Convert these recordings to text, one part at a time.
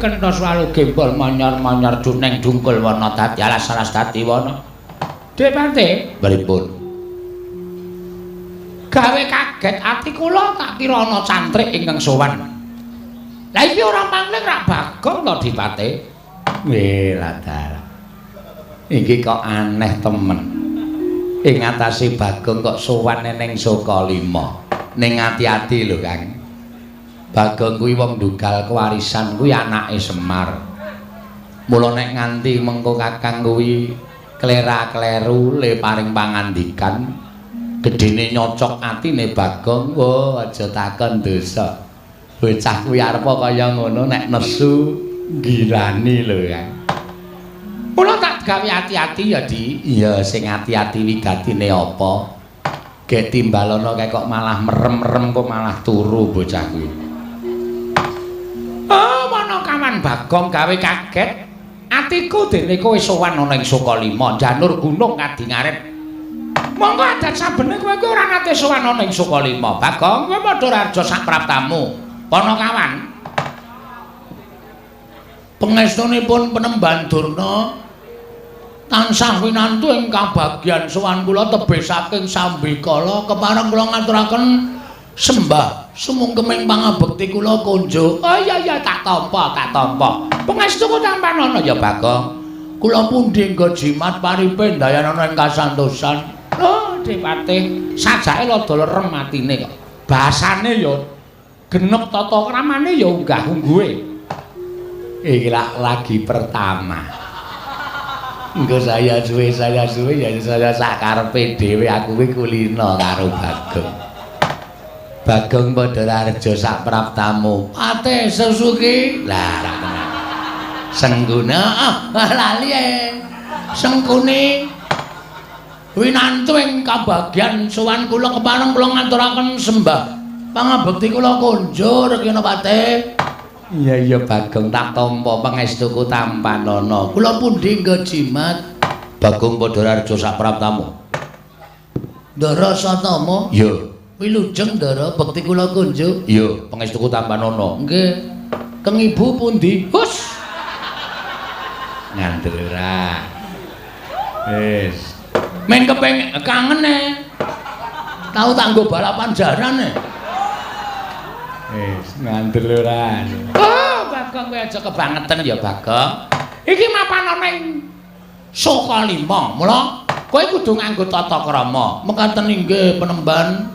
kenthos walu gembol manyar-manyar juneng dungkul wana dadi alas-alas dadi wana. Depate pripun? Gawe kaget ati kula, tak kira ana cantrik ingkang sowan. Lah iki ora pangling rak Bagong to, Dipate? Weh, ladar. Iki kok aneh temen. Ing atase Bagong kok sowan ning Sukalima. Ning ati-ati lho, Kang. Bagong kuwi wong ndugal kewarisan, kuwi anake Semar. Mula nek nganti mengko Kakang kuwi klera-kleru le paring pangandikan, gedene nyocok atine Bagong, oh aja takon dosa. Bocah kuwi arepa kaya ngono nek nesu ngirani lho, Kang. Mula tak gawe ati-ati ya, Di. Iya, sing ati-ati wigatine apa? Gek timbalono kae kok malah merem-merem, kok malah turu bocah kuwi. Oh, mana kawan Bagong gawe kaget atiku dene kowe sowan ana ing Sukalima, janur gunung kadingarep. Monggo adat sabene kowe kuwi ora nate sowan ana ing Sukalima. Bagong, kowe padha raja sak praptamu. Panakawan. Pangestunipun Penemban Durna tansah winantu ing kabagyan sowan kula tebih saking sambikala, kepareng kula ngaturaken sembah sumungkeming pangabekti kula kunjuk. Oh iya iya, tak tampa, tak tampa. Pangestuku tampanana ya, Bagong. Kula pundi nggo jimat paripe ndayanana ing kasantosan. Oh, Dipatih, sajake rada lerem atine kok. Basane ya genep, tata kramane ya unggah-ungguhe. Iki lak lagi pertama. Engko saya suwe ya saya sak karepe dhewe, aku kuwi kulino karo Bagong. Bagong padha raja sak praptamu. Ate Susuki. Lah ra tenan. Sengguna, ah lali e. Sengkuni winantu ing kabagyan sowan kula, kepareng kula ngaturaken sembah pangabekti kula kunjur Kinopate. Iya iya, Bagong, tak tampa pangestuku tampanana. Kula pundi nggo jimat? Bagong padha raja sak praptamu. Ndara Satama? Iya. Wilujeng Ndara, bekti kula kunjuk. Iya, pangestuku tampanana. Nggih. Keng ibu pundi? Hus. Ngandel ora. Wis. Men kepengin kangen e. Tau tak nggo balapan jaran e. Wis, ngandel ora. Oh, Bagong kowe aja kebangetan ya, Bagong. Iki mapan ana ing Sukalima. Mula kowe kudu nganggo tata krama. Mekaten inggih, Penemban.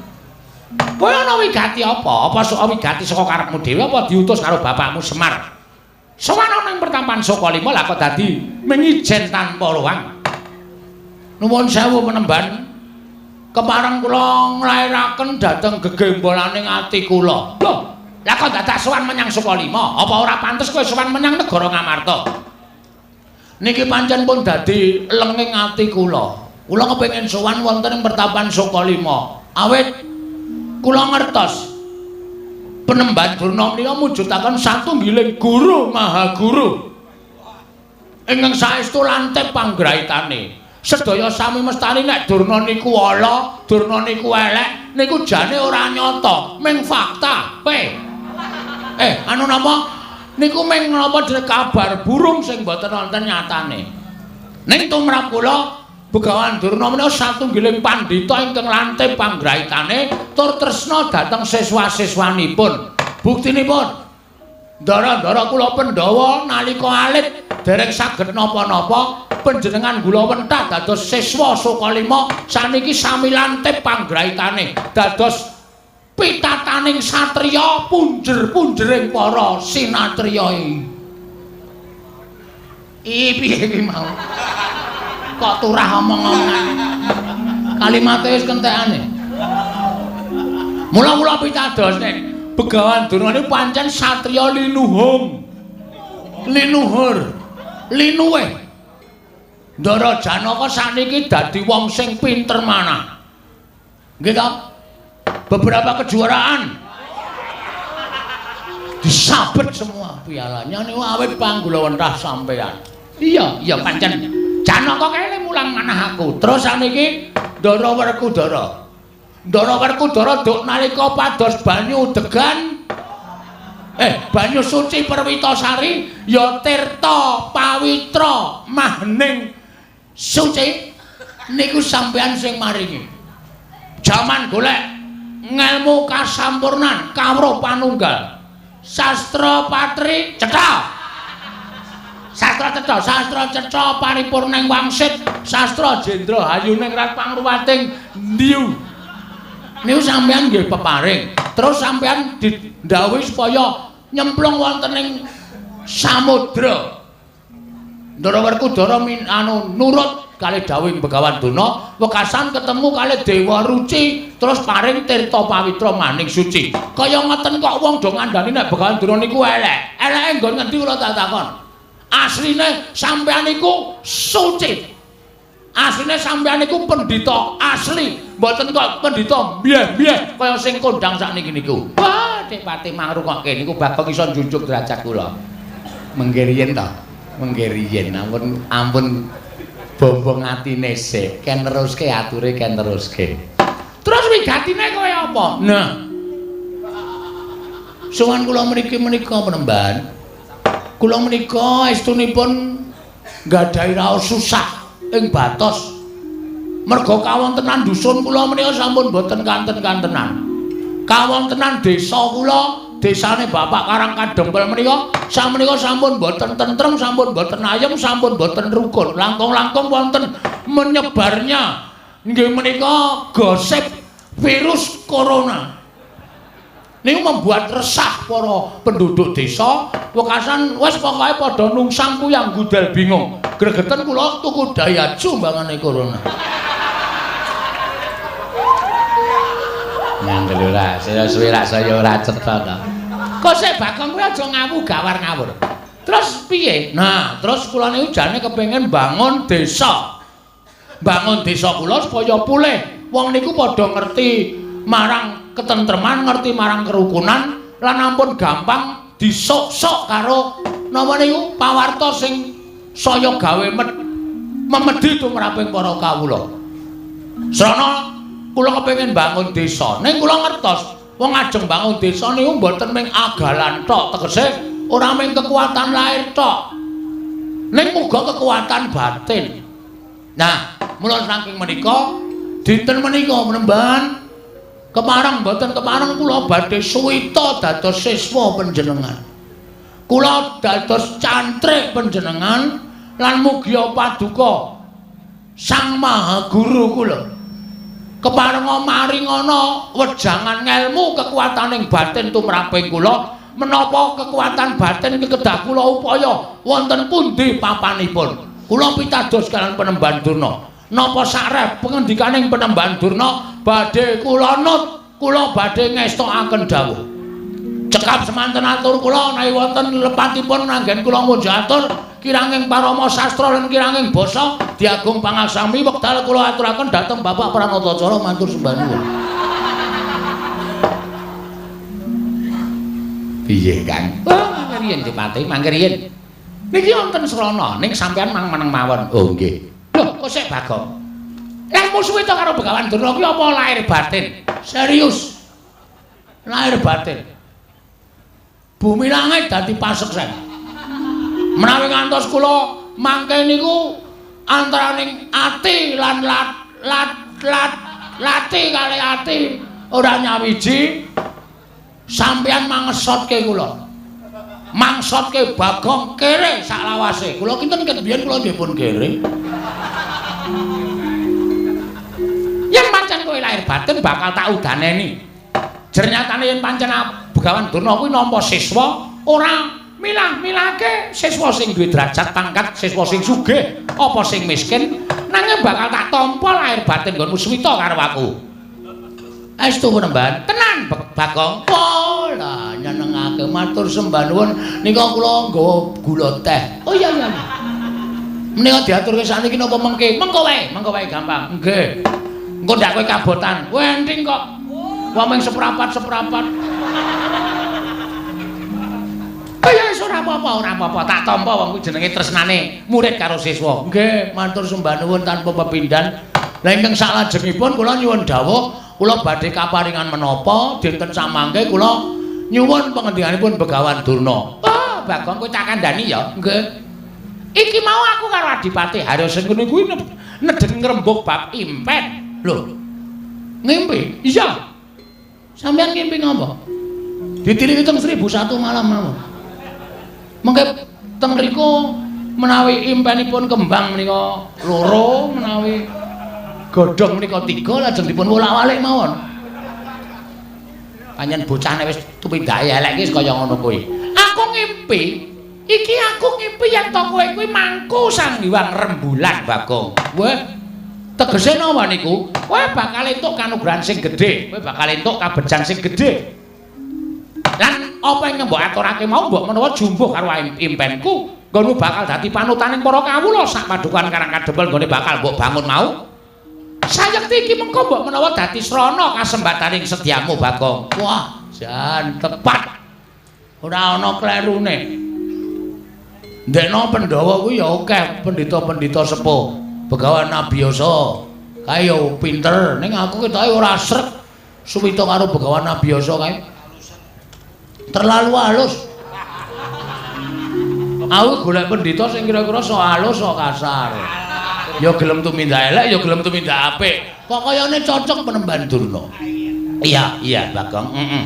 Kowe ana wigati apa? Apa sok wigati saka karepmu dhewe apa diutus karo bapakmu Semar? Sowan ana ing pertampan Sukalima lah kok dadi mengijen tanpa ruang. Nuwun sewu, Penemban. Kepareng kula nglairaken dhateng gegembolaning ati kula. Lho, lah kok dadak sowan menyang Sukalima? Apa ora pantes kowe sowan menyang negara Ngamarta? Niki pancen pun dadi lenging ati kula. Kula kepengin sowan wonten ing pertapan Sukalima. Awit kula ngertos Penemban Durna menika mujudaken satunggiling guru maha guru ingkang saestu lantip panggraitane. Sedaya sami mestani nek Durna niku ala, Durna niku elek, niku jane ora nyata, ming fakta. Pe. Eh, anu napa? Niku ming napa jenenge kabar burung sing mboten wonten nyatane. Ning tumrap kula, Begawan Durna menika satunggiling pandhita ingkang lantip panggraitane tur tresna dhateng siswa-siswanipun. Buktinipun, ndara-ndara kula Pandhawa nalika alit dereng saged napa-napa, panjenengan gulawentah dados siswa Sukalima, saniki sami lantip panggraitane dados pitataning satriya, punjer-punjering para sinatriya. Iki piye iki mau? Kok turah omong-omongan. Kalimate wis kentekane. Mula kula pitados nek Begawan Durna niku pancen satriya linuhung. Linuhur. Linuwih. Ndara Janaka saniki dadi wong sing pinter manah. Nggih ta? Beberapa kejuaraan disabet semua pialanya niku awit panggulawentah sampean. Iya, iya pancen Janaka kae mulang manah aku. Terus saniki Ndara Werkudara. Ndara Werkudara duk nalika pados banyu degan Banyu suci Perwitasari ya tirta pawitra mahning suci niku sampean sing maringi. Jaman golek ngelmu kasampurnan kawruh panunggal. Sastra patri cetha. Sastra cetha, sastra cetha paripurning wangsit, sastra jendra hayuning rat pangruwating ndiyu. Niku sampean nggih peparing. Terus sampean didhawuhi supaya nyemplung wonten ing samudra. Ndara Werkudara anu nurut kalih dawuhing Begawan Durna, wekasan ketemu kalih Dewa Ruci, terus paring tirta pawitra maning suci. Kaya ngoten kok wong do ngandani nek Begawan Durna niku elek. Eleke nggon ngendi kula tak takon. Asline sampean niku suci. Asline sampean niku pendhita asli, mboten kok pendhita mbyeh-mbyeh kaya sing kondang sakniki niku. Wah, Dik Pati mangrungokke niku Bagong iso njunjung derajat kula. Mengke riyen to. Mengke riyen ampun ampun bombong atine sik, ken neruske ature ken neruske. Terus wigatine kaya apa? Nah. Sowan kula mriki menika penemban. Kula menika estunipun nggadahi raos susah ing batos. Merga kawontenan dusun kula menika sampun boten kanten-kantenan. Kawontenan desa kula, desane Bapak Karang Kadempel menika samenika sampun boten tentrem, sampun boten ayem, sampun boten rukun. Langkung-langkung wonten menyebarnya nggih menika gosip virus corona. Niku membuat resah para penduduk desa, wekasan wis pokoke padha nungsang kuyang gudel bingung. Gregeten kula tuku Daihatsu mbangane corona. Ngandel ora, saya suwe rak saya ora cetha to. Kok sik Bagong kuwi aja ngawu gawar ngawur. Terus piye? Nah, terus kula niku jane kepengin bangun desa. Bangun desa kula supaya pulih. Wong niku padha ngerti marang ketentreman, ngerti marang kerukunan, lan ampun gampang disok-sok karo napa niku pawarta sing saya gawe memedhi tumraping para kawula. Srana kula kepengin bangun desa. Ning kula ngertos wong ajeng bangun desa niku mboten mung agalan tok, tegese ora mung kekuatan lahir tok. Ning muga kekuatan batin. Nah, mula saking menika dinten menika menemban kepareng mboten kepareng kula badhe suwita dados siswa panjenengan. Kula dados cantrik panjenengan lan mugia paduka Sang Maha Guru kula. Keparenga maringana wejangan ngelmu kekuataning batin tumraping kula, menapa kekuatan batin iki kedah kula upaya wonten pundi papanipun. Kula pitados kaliyan Penemban Durna. Napa sareh pengendikaning Penemban Durna badhe kula nut, kula badhe ngestokaken dawuh. Cekap semanten atur kula menawi wonten lepatipun anggen kula ngunjuk atur kiranging parama sastra lan kiranging basa diagung pangaksami wekdal kula aturaken dhateng Bapak Pranatacara matur sembah nuwun. Piye, Kang? Oh, mangke riyen Dipati, mangke riyen. Niki wonten srana ning sampean mang meneng mawon. Oh, nggih. Lho, kok sik Bagong? Lah musuhe to karo Begawan Durna kuwi apa lahir batin? Serius. Lahir batin. Bumi langit dadi paseksen. Menawi ngantos kula mangke niku antaraning ati lan lat lat lat lati kali ati ora nyawiji, sampeyan mangesotke kula. Mangsotke Bagong kere saklawase. Kula kinten ket biyen kula nggih pun kere. Yen pancen kowe lahir batin bakal tak udaneni. Jernyatane yen pancen Begawan Durna kuwi nampa siswa ora milah-milahke siswa sing duwe derajat pangkat, siswa sing sugih apa sing miskin, nanging bakal tak tampa lahir batin nggonmu suwita karo aku. Estu penemban, tenan Bagong. Oh, lah nyenengake matur sembah nuwun nika kula nggawa gula teh. Oh iya iya. Menika diaturke sakniki napa mengke? Mengko wae gampang. Nggih. Engko ndak kowe kabotan. Kowe enting kok. Wong mung seprapat-seprapat. Oh ya wis ora apa-apa, ora apa-apa. Tak tampa wong kuwi jenenge tresnane murid karo siswa. Nggih, matur sembah nuwun tanpa pepindhan. Lah ingkang saklajengipun kula nyuwun dawuh, kula badhe kaparingan menapa dinten samangke kula Nyuwun pangendikanipun Begawan Durna. Oh, Bagong kowe tak kandhani ya. Nggih. Iki mau aku karo Adipati Haryasengkuni kuwi nedhen ngrembug bab impen. Lho. Ngimpi? Iya. Sampeyan ngimpi ngapa? Ditiliki teng 1001 malam mawon. Mengke teng mriku menawi impenipun kembang menika loro, menawi godhong menika 3, lajeng dipun wolak-walik mawon. Pancen bocah nek wis tumindake elek iki kaya ngono kuwi. Aku ngimpi, iki aku ngimpi yen to kowe kuwi mangku Sang Hyang Rembulan, Bagong. Weh, tegese napa niku? Kowe bakal entuk kanugrahan sing gedhe, kowe bakal entuk kabejan sing gedhe. Lan apa ingkang mbok aturake mau mbok menawa jumbuh karo impenku, nggonmu bakal dadi panutaning para kawula sak padukan Karang Kadempel nggone bakal mbok bangun mau. Sayekti iki mengko mbok menawa dadi srana kasembataning sedyamu, Bagong. Wah, jan tepat. Ora ana klerune. Ndekno Pandhawa kuwi ya akeh pendhita-pendhita sepuh. Begawan Abiyasa kae ya pinter, ning aku ketoke ora srek suwita karo Begawan Abiyasa kae. Terlalu halus. Aku golek pendhita sing kira-kira sok halus sok kasar. Ya gelem tumindak elek, ya gelem tumindak apik. Kok kayane cocok Penemban Durna. Iya, iya, Bagong. Heeh.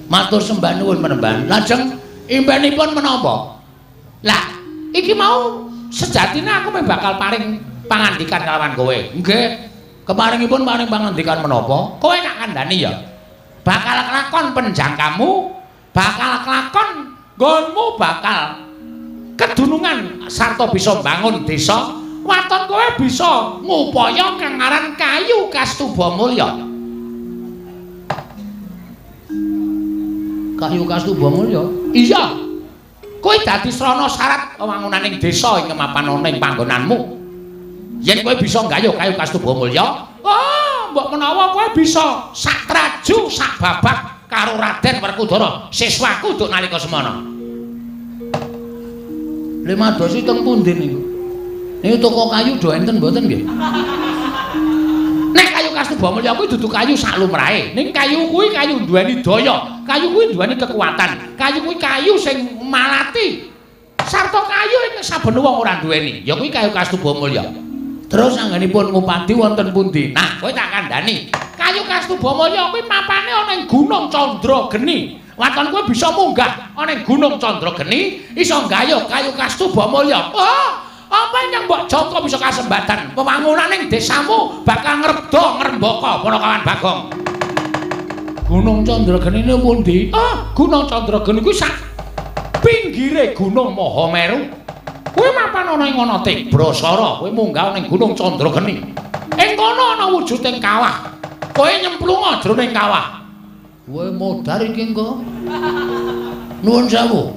Matur sembah nuwun Penemban. Lajeng impenipun menapa? Lah, iki mau sejatine aku meh bakal paring pangandikan kalawan kowe. Nggih. Keparingipun paring pangandikan menapa? Kowe tak kandhani ya. Bakal kelakon penjangkamu, bakal kelakon nggonmu bakal kedunungan sarta bisa mbangun desa. Waton kowe bisa ngupaya kang aran kayu Kastuba Mulya. Kayu Kastuba Mulya? Iya. Kowe dadi srana syarat wewangunaning desa ing mapan ana ing panggonanmu. Yen kowe bisa nggayuh kayu Kastuba Mulya, oh, mbok menawa kowe bisa sak traju sak babak karo Raden Werkudara, siswaku duk nalika semana. Limadosi teng pundi niku? Niku toko kayu do enten mboten nggih? Nek kayu Kastuba Mulya kuwi dudu kayu sak lumrahe. Ning kayu kuwi kayu duweni daya, kayu kuwi duweni kekuatan, kayu kuwi kayu sing malati. Sarta kayu ing saben wong ora duweni, ya kuwi kayu Kastuba Mulya. Terus anggenipun ngupadi wonten pundi? Nah, kowe tak kandhani. Kayu Kastuba Mulya kuwi mapane ana ing Gunung Chandrageni. Waton kowe bisa munggah ana ing Gunung Chandrageni, iso nggayuh kayu Kastuba Mulya. Oh, apa ingkang mbok jangka bisa kasembatan? Wewangunaning desamu bakal ngrebda ngrembaka para kawan Bagong. Gunung Chandrageni niku pundi? Ah, Gunung Chandrageni kuwi sak pinggire Gunung Mahameru. Kuwi mapan ana ing ana Tibrasara, kowe munggah ning Gunung Chandrageni. Ing kono ana wujuding kawah. Kowe nyemplunga jroning kawah. Kowe modar iki engko. Nuwun sewu.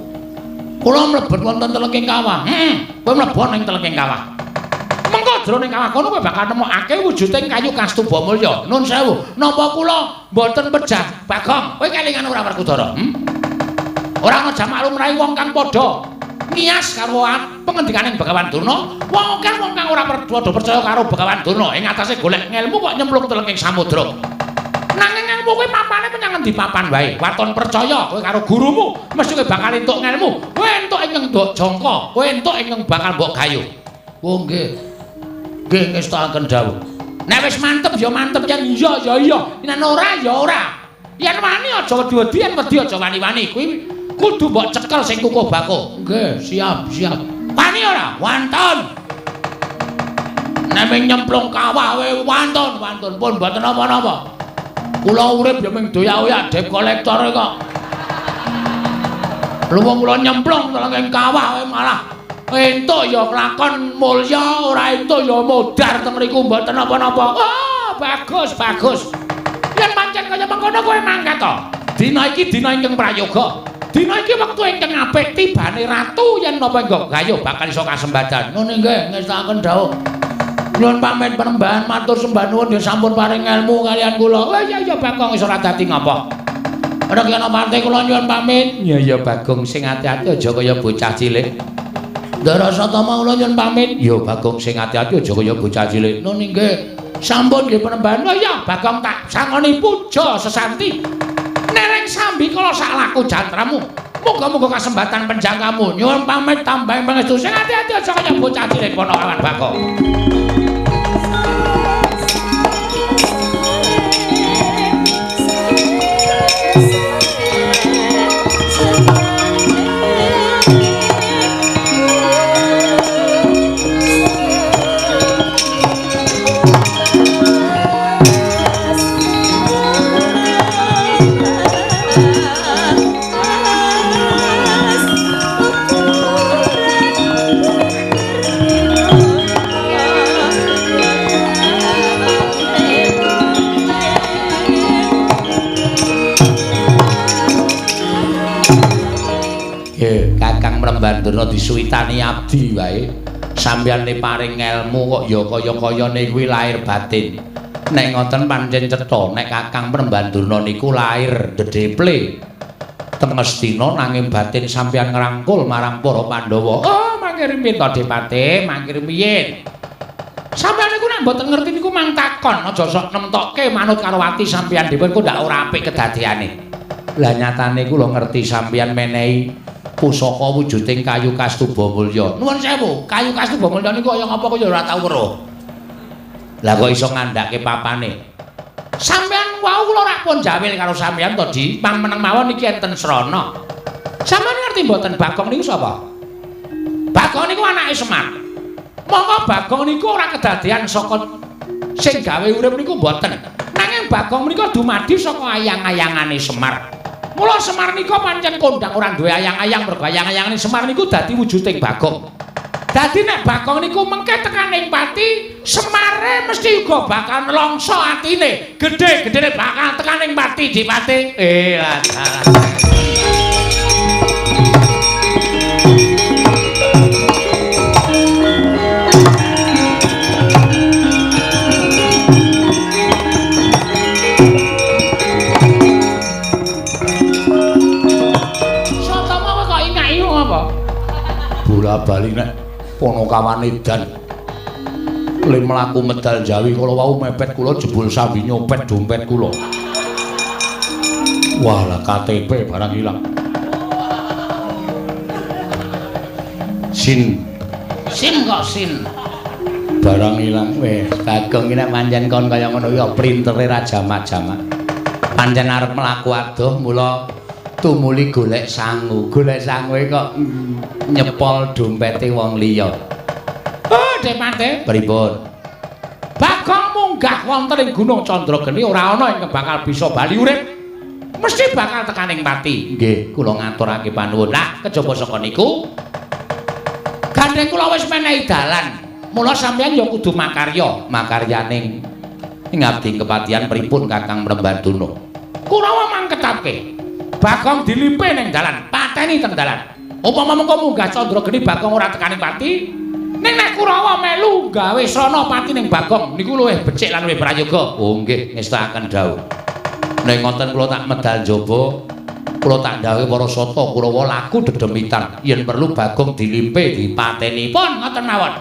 Kula mlebet wonten telenging kawah. Heeh, kowe mlebu ning telenging kawah. Mengko jroning kawah kono kowe bakal nemokake wujuding kayu Kastuba Mulya. Nuwun sewu, napa kula mboten pejah? Bagong, kowe kelingan ora Werkudara? Hmm? Ora ana jamak lumrahe wong kang padha ngiyas karo pengendikaning Begawan Durna, wong akeh wong kang ora padha percaya karo Begawan Durna ing atase golek ngelmu kok nyemplung telenging samudra. Nanging ngelmu kuwi papane menyang endi papan wae. Waton percaya kowe karo gurumu, mesti kowe bakal entuk ngelmu. Kowe entuk ingkang mbok jangka, kowe entuk ingkang bakal mbok gayuh. Oh nggih. Nggih ngestakaken dawuh. Nek wis mantep ya mantep, yen iya ya iya, yen ora ya ora. Yen wani aja wedi-wedi, yen wedi aja wani-wani. Kuwi kudu mbok cekel sing kukuh bakuh. Nggih, siap, siap. Wani ora? Wantun. Nek ming nyemplung kawah wae wantun, wantun pun mboten napa-napa. Kula urip ya ming doyak-oyak debt collector kok. Luwung kula nyemplung telenging kawah wae malah entuk ya lakon mulya, ora entuk ya modar teng mriku mboten napa-napa. Oh, bagus, bagus. Yen pancen kaya mengkono kowe mangkat to. Dina iki dina ingkang prayoga. Dina iki wektu ingkang apik tibane ratu yen napa nggo gayuh bakal iso kasembadan. Ngono nggih, ngestakaken dawuh. Nyuwun pamit Panembahan, matur sembah nuwun ya sampun paring ilmu kaliyan kula. Oh iya iya Bagong iso ora dadi ngapa. Ora kena pante kula nyuwun pamit. Iya iya Bagong sing ati-ati aja kaya bocah cilik. Ndara Satama kula nyuwun pamit. Ya Bagong sing ati-ati aja kaya bocah cilik. Nun nggih. Sampun nggih Panembahan. Oh iya Bagong tak sangoni puja sesanti. Nereng sambi kala sak laku jantramu. Muga-muga kasembatan penjangkamu. Nyuwun pamit tambahin pangestu. Sing ati-ati aja kaya bocah cilik ponokawan Bagong. Kakang Mrembandurna disuwitani abdi wae. Sampeyan paring ngelmu kok ya kaya-kayane kuwi lahir batin. Nek ngoten pancen cetha nek Kakang Mrembandurna niku lahir dedeple teng Ngastina nanging batin sampeyan ngrangkul marang para Pandhawa. Oh, mangke rimin to Depate, mangke rumiyin. Sampeyan niku nek mboten ngerti niku mang takon, aja sok nemtokke manut karo ati sampeyan dhewe kok ndak ora apik kedadeane. Lah nyatane kula ngerti sampeyan menehi pusaka wujuding kayu kastuba mulya. Nuwun sewu, kayu kastuba mulya niku kaya ngapa kaya ora tau weruh. Lah kok iso ngandhake papane? Sampeyan wau kula rak pun jawil karo sampeyan to, Di. Pang meneng mawon iki enten srana. Sampeyan ngerti mboten Bagong niku sapa? Bagong niku anake Semar. Monggo Bagong niku ora kedadean saka sing gawe urip niku mboten. Nanging Bagong menika dumadi saka ayang-ayangane Semar. Mula Semar nika pancen kondang ora duwe ayang-ayang mergo ayang-ayangane Semar niku dadi wujuding Bagong. Dadi nek Bagong niku mengke tekan ing pati, Semare mesti uga bakal nelongso atine. Gedhe-gedhene bakal tekan ing pati, Dipati. Lah. Sotama kok ingaki wong apa? Bola bali nek ponokawan edan le mlaku medal Jawi kala wau mepet kula jebul sambi nyopet dompet kula. Wah lah KTP barang ilang. Sin sin kok sin barang ilang. Weh Bagong iki nek pancen kon kaya ngono ya printere ra jamak-jamak. Pancen arep mlaku adoh mula tumuli golek sangu. Golek sangu kok nyepol dompete wong liya. Oh, Depate. Pripun? Bagong munggah wonten ing Gunung Candrageni ora ana ingkang bakal bisa bali urip. Mesti bakal tekan ing pati. Nggih, kula ngaturake panuwun. Lah, kejaba saka niku gandeng kula wis menehi dalan. Mula sampeyan ya kudu makarya, makaryaning ing abdi kepatihan pripun Kakang Mrembanduna. Kurawa mangketapke. Bagong dilipe ning dalan, pateni teng dalan. Upama mengko munggah Candrageni Bagong ora tekani pati, ning nek Kurawa melu gawe srana pati ning Bagong niku luwih becik lan luwih prayoga. Oh nggih, ngestakaken dawuh. Nek ngoten kula tak medal njaba, kula tak ndhawuhi para sata Kurawa laku dedemitan yen perlu Bagong dilimpe dipateni. Pun ngoten mawon.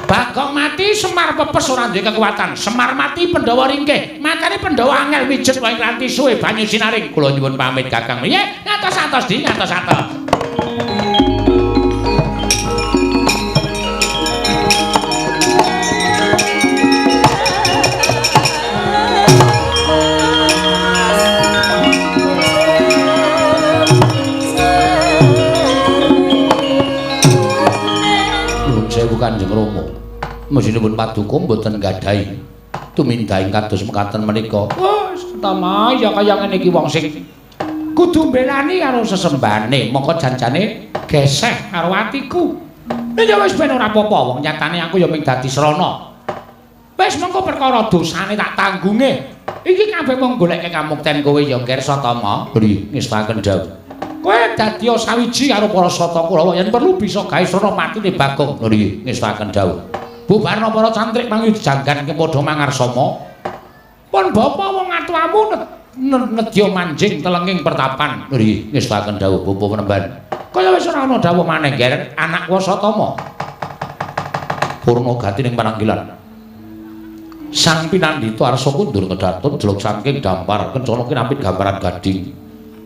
Bagong mati Semar pepes ora duwe kekuatan. Semar mati Pandhawa ringkih. Makane Pandhawa angel mijet wae nganti suwe banyu sinaring. Kula nyuwun pamit Kakang. Nggih, ngatos-atos Di, ngatos-atos. Nuwun sewu Kanjeng Rama. Mesinipun paduka mboten nggadahi tumindahing kados mekaten menika. Oh, Satama ya kaya ngene iki wong sing kudu mbelani karo sesembane, mongko janjane geseh karo atiku. Ya wis ben ora apa-apa, wong nyatane aku ya mung dadi srana. Wis mengko perkara dosane tak tanggunge. Iki kabeh mung goleke kamukten kowe ya, Nger Satama. Nggih, ngestaken dawuh. Kowe dadi sawiji karo para sata Kurawa yen perlu bisa gawe srana matine Bagong. Nggih, ngestaken dawuh. Bubarna para cantrik mangi janggan padha mangarsama. Pun bapa wong atuamu nedya manjing telenging pertapan. Nggih, ngestaken dawuh bapa penemban. Kaya wis ora ana dawuh maneh, Nger, anak Wasatama. Purna gati ning pananggilan. Sang pinandhita arsa kundur kedatun jeluk saking dampar kencana kinapit gambaran gading.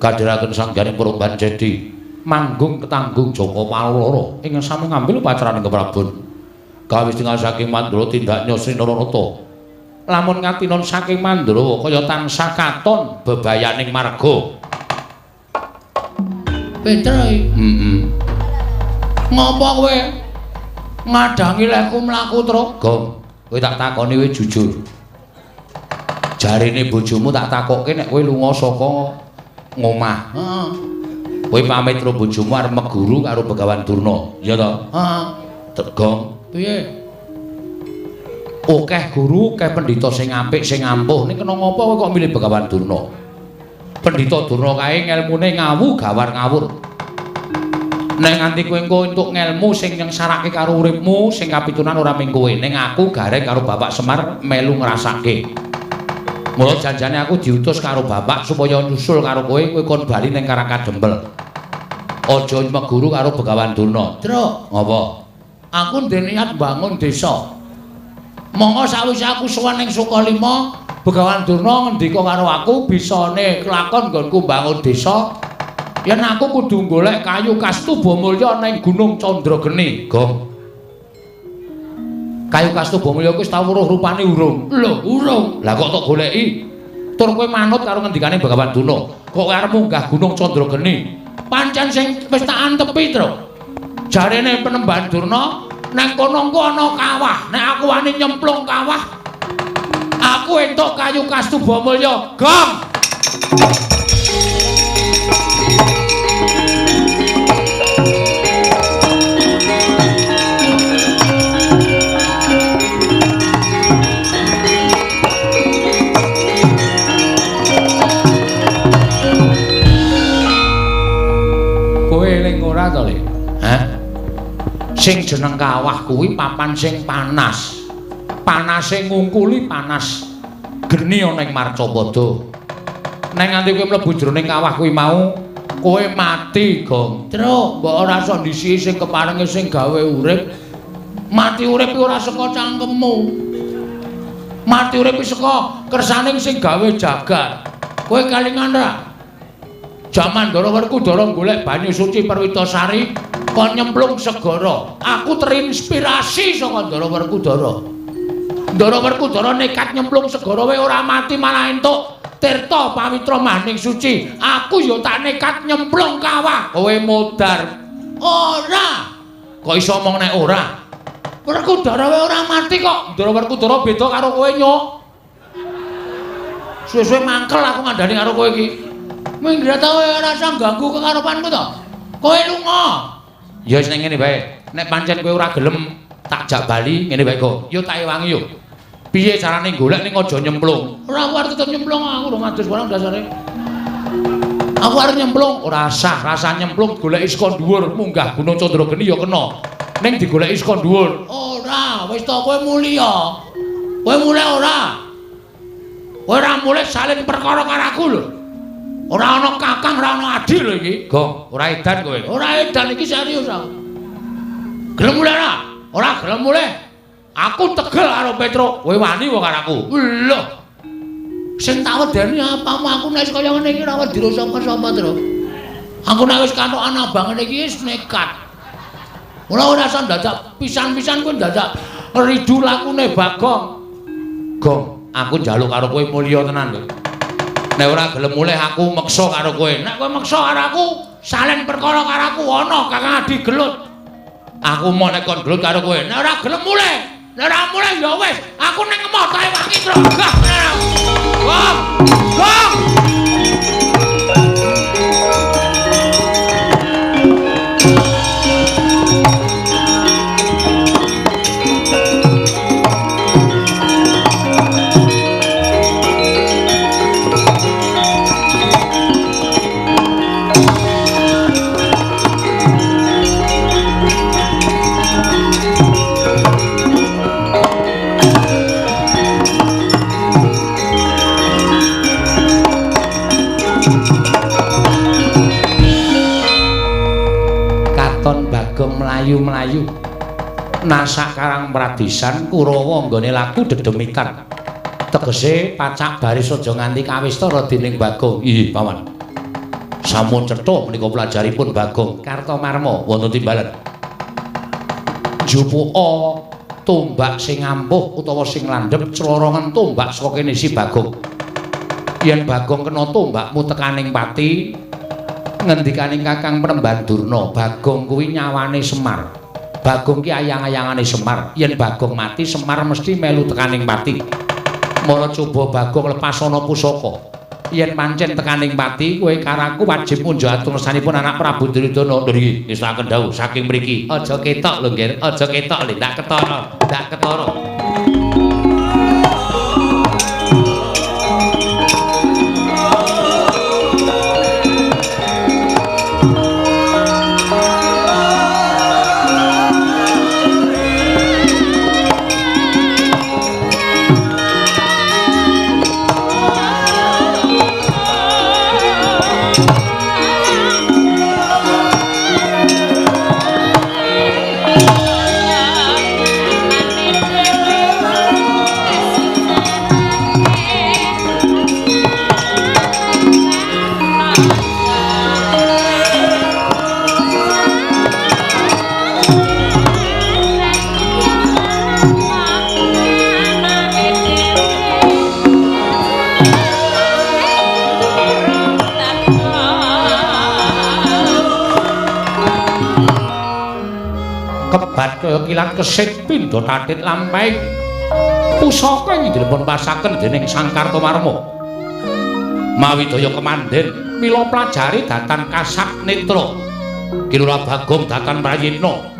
Kadhiraken sangganing Peruban Cedi manggung ketanggung Joko Paloro ing sami ngambil upacaraning keprabon. Kawis tinggal saking Mandura tindak Nyosri Naranata. Lamun ngatinon saking Mandura kaya tansah katon bebayaning marga. Petro. Heeh. Ngopo kowe ngadangi lehku mlaku, Truk? Gong, kowe tak takoni kowe jujur. Jarene bojomu tak takokke nek kowe lunga saka ngomah. Heeh. Kowe pamit karo bojomu arep meguru karo Begawan Durna, ya to? Heeh. Gong, piye? Akeh guru, akeh pendhita sing apik, sing ampuh. Ning kena ngopo kowe kok milih Begawan Durna? Pendhita Durna kae ngelmune ngawu gawar ngawur. Nek nganti kowe engko entuk ngelmu sing nyengsarake karo uripmu, sing kapitunan ora ming kowe, ning aku gareng karo Bapak Semar melu ngrasake. Mula janjane aku diutus karo bapak supaya nyusul karo kowe, kowe kon bali ning Karang Kadempel. Aja meguru karo Begawan Durna. Truk, ngopo? Aku ndek niat mbangun desa. Monggo sawise aku sowan ning Sukalima, Begawan Durna ngendika karo aku bisane kelakon nggonku mbangun desa. Yen aku kudu golek kayu kastuba mulya ning Gunung Candrageni. Gong. Kayu kastuba mulya kuwi wis tau weruh rupane urung? Lho, urung. Lah kok tok goleki? Tur kowe manut karo ngendikane Begawan Durna. Kok arep munggah Gunung Candrageni? Pancen sing wis tak antepi, Truk. Jarene Penemban Durna nang kono engko ana kawah. Nek aku wani nyemplung kawah, aku entuk kayu kastuba mulya. Gong. Kowe eling ora to, Le? Hah? Sing jeneng kawah kuwi papan sing panas. Panase ngungkuli panas geni ana ing Marcapada. Nek nganti kowe mlebu jroning kawah kuwi mau, kowe mati, Gong. Truk, mbok ora iso ndisiki sing keparenge sing gawe urip. Mati urip ora saka cangkemmu. Mati urip saka kersaning sing gawe jagat. Kowe kelingan ra? Jaman Ndara Werkudara golek banyu suci Perwitasari kon nyemplung segara. Aku terinspirasi saka Ndara Werkudara. Ndara Werkudara nekat nyemplung segara wae ora mati malah entuk tirta pawitra maning suci. Aku ya tak nekat nyemplung kawah. Kowe modar. Ora. Kok iso omong nek ora? Werkudara wae ora mati kok. Ndara Werkudara beda karo kowe, Nyuk. Suwe-suwe mangkel aku ngandani karo kowe iki. Minggir ta kowe ora usah ganggu kekarepanku to. Kowe lunga. Ya wis ning ngene wae. Nek pancen kowe ora gelem tak jak bali ngene wae kok. Yo tak ewangi yo. Piye carane golek ning aja nyemplung? Ora aku arep tetep nyemplung, aku urung adus barang dasare. Aku arep nyemplung, ora sah, rasa nyemplung goleki saka dhuwur, munggah Gunung Candrageni ya kena. Ning digoleki saka dhuwur. Ora, wis to kowe mulya. Kowe mulih ora? Kowe ora mulih salin perkara karo aku lho. Ora ana kakang, ora ana adi lho iki. Gong, ora edan kowe. Ora edan iki serius aku. Gelem mulih ora? Ora gelem mulih. Aku tegel karo Petruk. Kowe wani wae karo aku. Lho. Sing tak wedeni apamu aku nek kaya ngene iki ora wedi sapa-sapa, Truk. Aku nek wis katokan abang ngene iki wis nekat. Ora ora usah dadak pisan-pisan kowe dadak ridu lakune Bagong. Gong, aku njaluk karo kowe mulya tenan lho. Nek ora gelem mulih aku meksa karo kowe. Nek kowe meksa karo aku, salen perkara karo aku ana Kakang Adi gelut. Aku mau nek kon gelut karo kowe. Nek ora gelem mulih, nek ora mulih ya wis, aku ning emoh tae wangi truk. Gah. Gong. Gong. Mlayu-mlayu nasak Karang Pradisan Kurawa nggone laku dedemitan tegese pacak baris aja nganti kawistara dening Bagong. Iya paman, Sampun cetha menika pelajaripun Bagong Kartomarma wonten timbalan. Jupuka tombak sing ampuh utawa sing landhep clorongan tombak saka kene si Bagong. Yen Bagong kena tombakmu tekaning pati, ngendikaning Kakang Penemban Durna, Bagong kuwi nyawane Semar. Bagong ki ayang-ayangane Semar. Yen Bagong mati, Semar mesti melu tekaning pati. Mula coba Bagong lepas ana pusaka. Yen pancen tekaning pati, kowe karo aku wajib ngunjuk atur ngersanipun anak Prabu Duryudana. Lho niki ngestokaken dawuh saking mriki. Aja ketok lho, Nggir. Aja ketok lho, ndak ketara, ndak ketara. Kebat kaya kilat kesit pindha tatit lampahing pusaka ing dipun pasaken dening Sang Kartomarma. Mawi daya kemandhen mila plajari datan kasak netra. Ki Lurah Bagong datan prayitna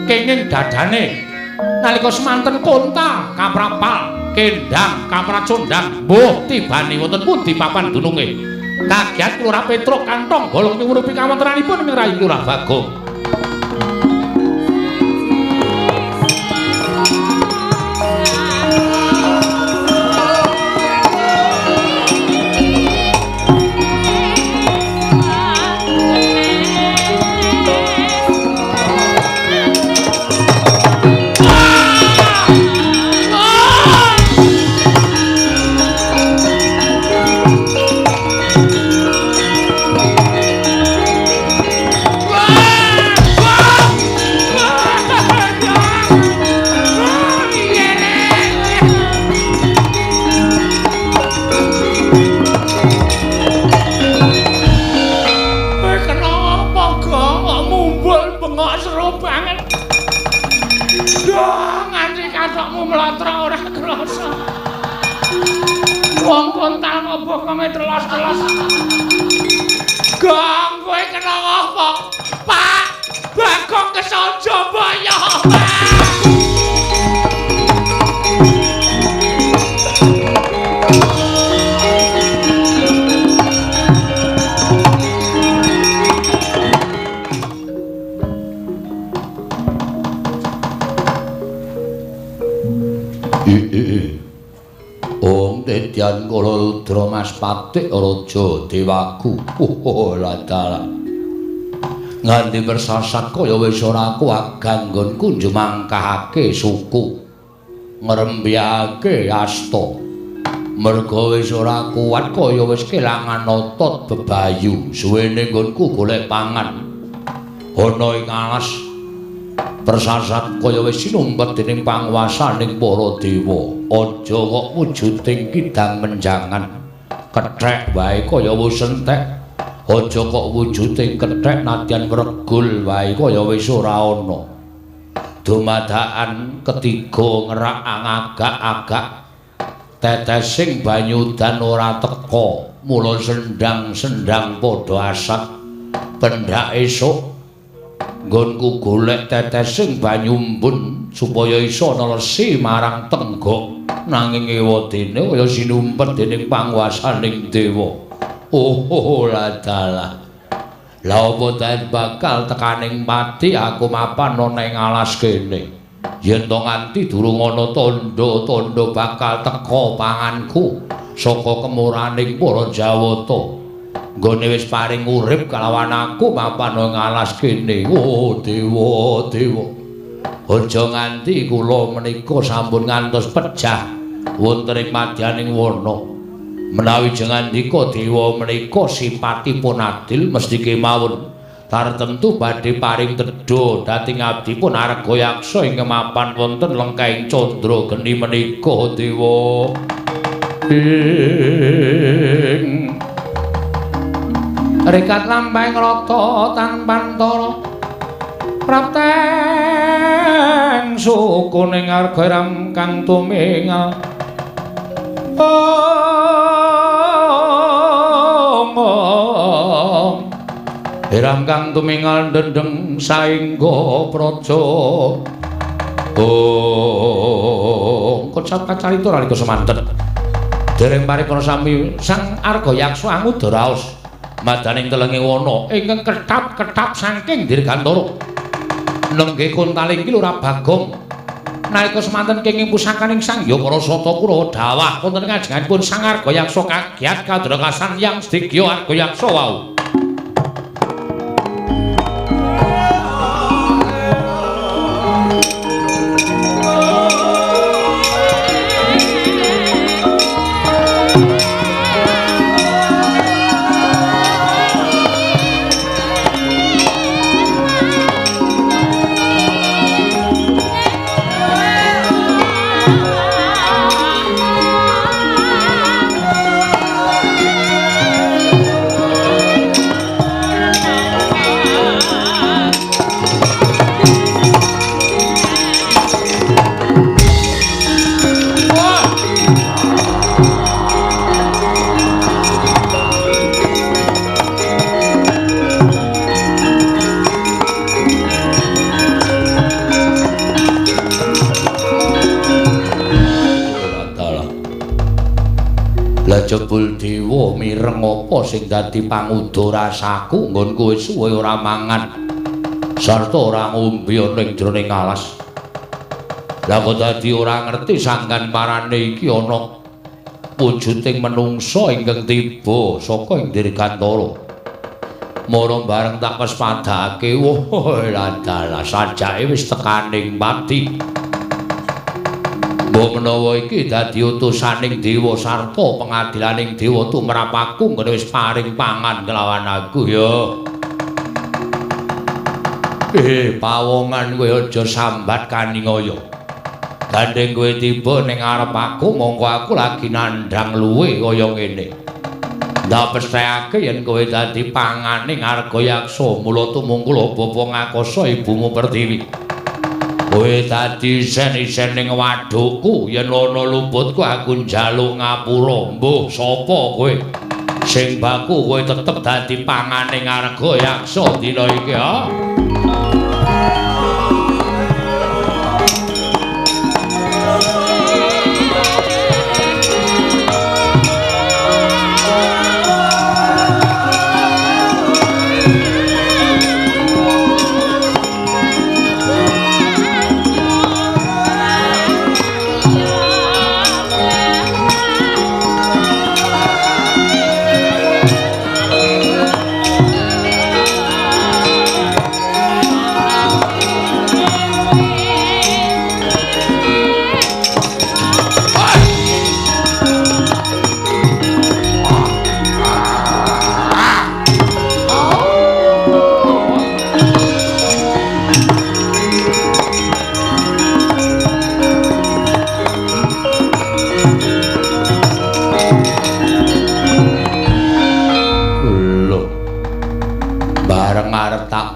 kenging dadane nalika semanten konta kaprapal kendang kapracondang mbuh tibane wonten pundi papan dununge. Kagiat Lurah Petruk kantong golong miwurupi kawontenanipun ing rayi Lurah Bagong. Wong kontal kok bokonge telos-telos. Gong, kowe kena apa? Pak, Bagong kesanja boyo, Pak. Om Dedyan Kala Rudra Mas Patik Raja Dewaku. Oh ladalah. Nganti persasat kaya wis ora kuat ganggonku njumangkahake suku. Ngrembyake asta. Merga wis ora kuat kaya wis kelangan otot bebayu. Suwene nggonku golek pangan. Ana ing alas persasat kaya wis sinumpet dening panguwasaning para dewa. Aja kok wujuding kidang menjangan kethek wae kaya wis entek. Aja kok wujuding kethek nadyan wregul wae kaya wis ora ana. Dumadakan ketiga ngerak agak-agak tetesing banyu udan ora teka, mula sendang-sendang padha asat. Pendak esuk nggonku golek tetesing banyu embun supaya iso nelesi marang tenggok, nanging ewadene kaya sinumpet dening panguwasaning dewa. Oh ladalah. Lah apa daen bakal tekaning pati aku mapan ana ing alas kene. Yen to nganti durung ana tandha-tandha bakal teka panganku saka kemuraning para Jawata. Nggone wis paring urip kalawan aku mapan ing alas kene. Oh dewa dewa. Aja nganti kula menika sampun ngantos pejah wonten ing madyaning wana. Menawi jengandika dewa menika sipatipun adil mesti kemawon tartemtu badhe paring tedha dhateng abdipun Argayaksa ingkang mapan wonten lengkahing candra geni menika dewa. Ing rekat lampahing rata tanpantara prapten sukuning arga kang tumingal. Hiram kang tumingal dendeng saengga praja. Oh, kocap kacarita nalika semanten. Dereng paripurna sami Sang Argayaksa anguda raos madaning telenge wana ingkang ketap-ketap saking dirgantara. Nenggih kontaling ki Lurah Bagong. Nalika semanten kenging pusakaning Sang Hyang Parasata Kurawa dawah wonten ngajenganipun Sang Argayaksa kagiat kadrakasan yang sedaya Argayaksa wau. Jebul dewa mireng apa sing dadi panguda rasaku nggon kowe suwe ora mangan sarta ora ngombe ana ing jroning alas. Lah kok dadi ora ngerti sanggan parane iki ana wujuding menungsa ingkang tiba saka ing dirgantara. Mara bareng tak pespadake, wah ladalah sajake wis tekaning pati. Mbok menawa iki dadi utusaning dewa sarta pengadilaning dewa tumrap aku nggone wis paring pangan kelawan aku ya. Pawongan kowe aja sambat kaningaya. Gandeng kowe tiba ning ngarep aku mongko aku lagi nandhang luwe kaya ngene. Ndak pesthekake yen kowe dadi panganing Argayaksa mula tumungkul bapa ngakasa ibumu Pertiwi. Kowe dadi isen-isen ning wadukku yen ana luputku aku njaluk ngapura. Mbuh sapa kowe? Sing baku kowe tetep dadi panganing Argayaksa dina iki ha.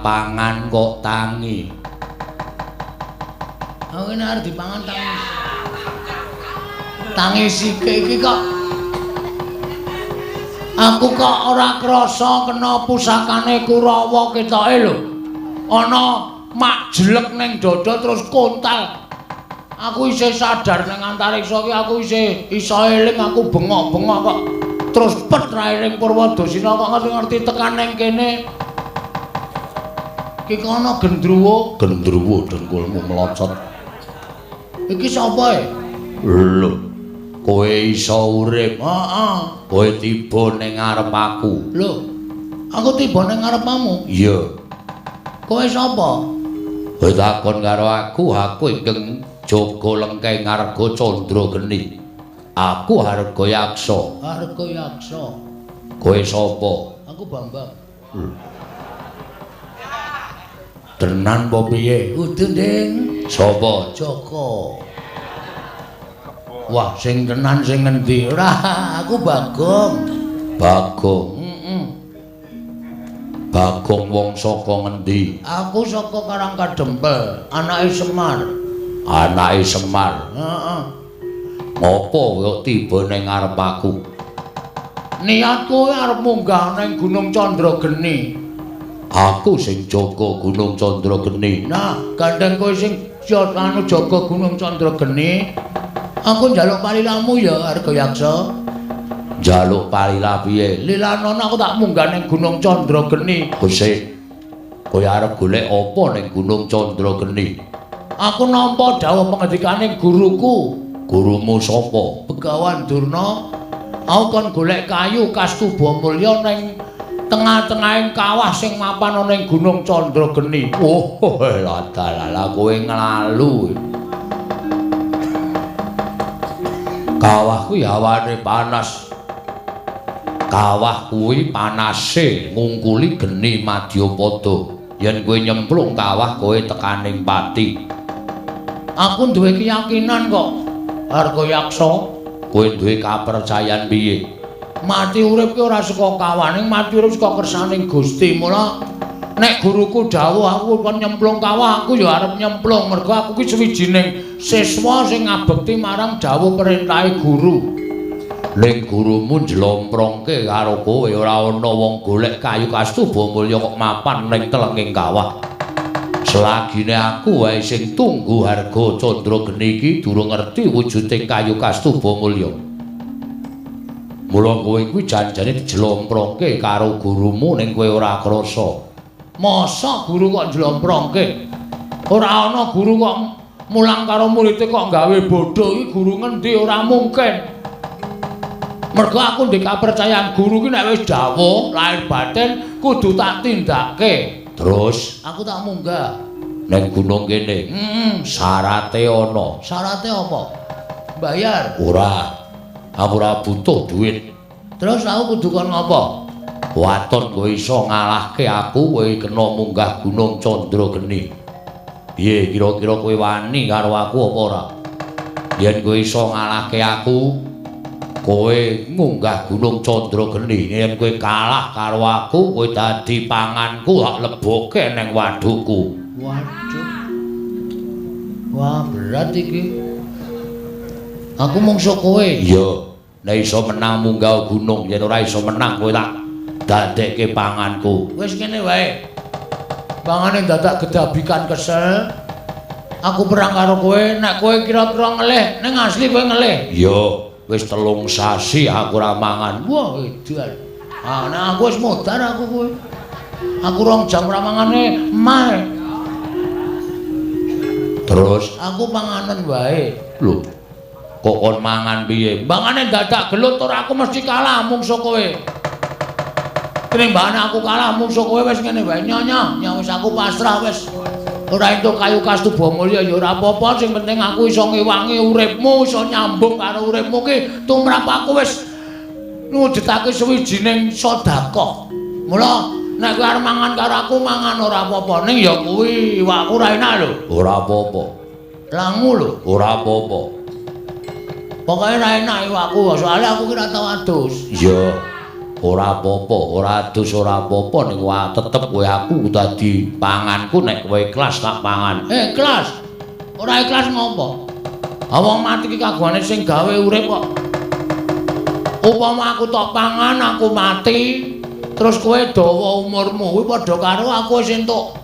Pangan kok tangi. Aku ini arep dipangan tangi. Tangi sike iki kok. Aku kok ora krasa kena pusakane Kurawa ketoke lho. Ana mak jelek ning dada terus kontal. Aku isih sadar ning antariksa iki aku isih iso eling aku bengok-bengok kok. Terus pet ra eling Purwadasina kok ngerti-ngerti tekan ning kene. Iki ana gendruwo, gendruwo dengkulmu melocot. Iki sapa e? Lho, kowe iso urip. Heeh. Kowe tiba ning ngarep aku. Lho, aku tiba ning ngarepmu? Iya. Kowe sapa? Kowe takon karo aku, aku ingkang jaga lengkeng Arga Candra Geni. Aku Harga Yaksa. Harga Yaksa. Kowe sapa? Aku Bambang. Tenan apa piye? Kudu, Ding. Sapa? Joko. Wah, sing tenan sing ngendi? Ora, aku Bagong. Bagong. Heeh. Bagong wong saka ngendi? Aku saka Karang Kadempel, anake Semar. Anake Semar. Heeh. Ngopo kok tiba ning ngarep aku? Niatku arep munggah ning Gunung Chandrageni. Aku sing jaga Gunung Chandrageni. Nah, gandeng kowe sing anu jaga Gunung Chandrageni. Aku njaluk palilamu ya, Harga Yaksa. Njaluk palila piye? Lilanono aku tak munggah ning Gunung Chandrageni. Sik. Kowe arep golek apa ning Gunung Chandrageni? Aku nampa dawuh pengendikane guruku. Gurumu sapa? Begawan Durna. Aku kon golek kayu Kastuba Mulya ning tengah-tengahing kawah sing mapan ana ning Gunung Chandrageni. Oh, ladalah kowe nglalu. Kawah kuwi hawane panas. Kawah kuwi panase ngungkuli geni madyapada. Yen kowe nyemplung kawah kowe tekaning pati. Aku duwe keyakinan kok, Harga Yaksa. Kowe duwe kapercayan piye? Mati urip ki ora saka kawah, ning mati urip saka kersaning Gusti. Mula nek guruku dawuh aku kon nyemplung kawah, aku ya arep nyemplung mergo aku ki sawijining siswa sing ngabekti marang dawuh perintahe guru. Ning gurumu njlomprongke karo kowe ora ana wong golek kayu Kastuba Mulya kok mapan ning telenging kawah. Selagine aku wae sing tunggu Harga Chandrageni iki durung ngerti wujuding kayu Kastuba Mulya. Mula kowe kuwi janjane dijlomprongke karo gurumu ning kowe ora krasa. Masa guru kok njlomprongke? Ora ana guru kok mulang karo muridé kok gawe bodho iki guru ngendi, ora mungkin. Mergo aku ndek kapercayan guru ki nek wis dawuh lahir batin kudu tak tindake. Terus aku tak munggah ning gunung kene. Heeh, syarate ana. Syarate apa? Bayar? Ora. Aku ora butuh duit. Terus aku kudu kon ngopo? Waton kowe iso ngalahke aku, kowe kena munggah Gunung Chandrageni. Piye kira-kira kowe wani karo aku apa ora? Yen kowe iso ngalahke aku, kowe munggah Gunung Chandrageni. Yen kowe kalah karo aku, kowe dadi panganku, tak lebokke ning wadukku. Waduh. Wah, berat iki. Aku mungsuh kowe. Iya. Nek iso menang munggah gunung, yen ora iso menang kowe tak dadekke panganku. Wis ngene wae. Pangane dadak gedabikan kesel. Aku perang karo kowe, nek kowe kira-kira ngelih, ning asli kowe ngelih. Iya, wis 3 sasi aku ora mangan. Wah, edan. Ah, nek aku wis modar aku kowe. Aku 2 jam ora mangane mah. Terus aku panganen wae. Lho. Kok kon mangan piye? Mangane dadak gelut ora aku mesti kalah mungsuh kowe. Tinimbangane aku kalah mungsuh kowe wis ngene wae nyonya, nya wis aku pasrah wis. Ora entuk kayu Kastuba Mulya ya ora apa-apa, sing penting aku iso ngewangi uripmu, iso nyambung karo uripmu ki tumrap aku wis ngujudake suwijining sedekah. Mula nek kowe arep mangan karo aku mangan ora apa-apa, ning ya kuwi iwakku ora enak lho. Ora apa-apa. Langu lho. Ora apa-apa. Pokoke ora enak iwakku, soalnya aku ki ora tau adus. Iya. Ora apa-apa, ora adus ora apa-apa ning wae tetep kowe aku dadi panganku nek kowe ikhlas tak pangan. Ikhlas. Ora ikhlas ngopo? Ha wong mati ki kagungane sing gawe urip kok. Upama aku tok pangan aku mati, terus kowe dawa umurmu kuwi padha karo aku wis entuk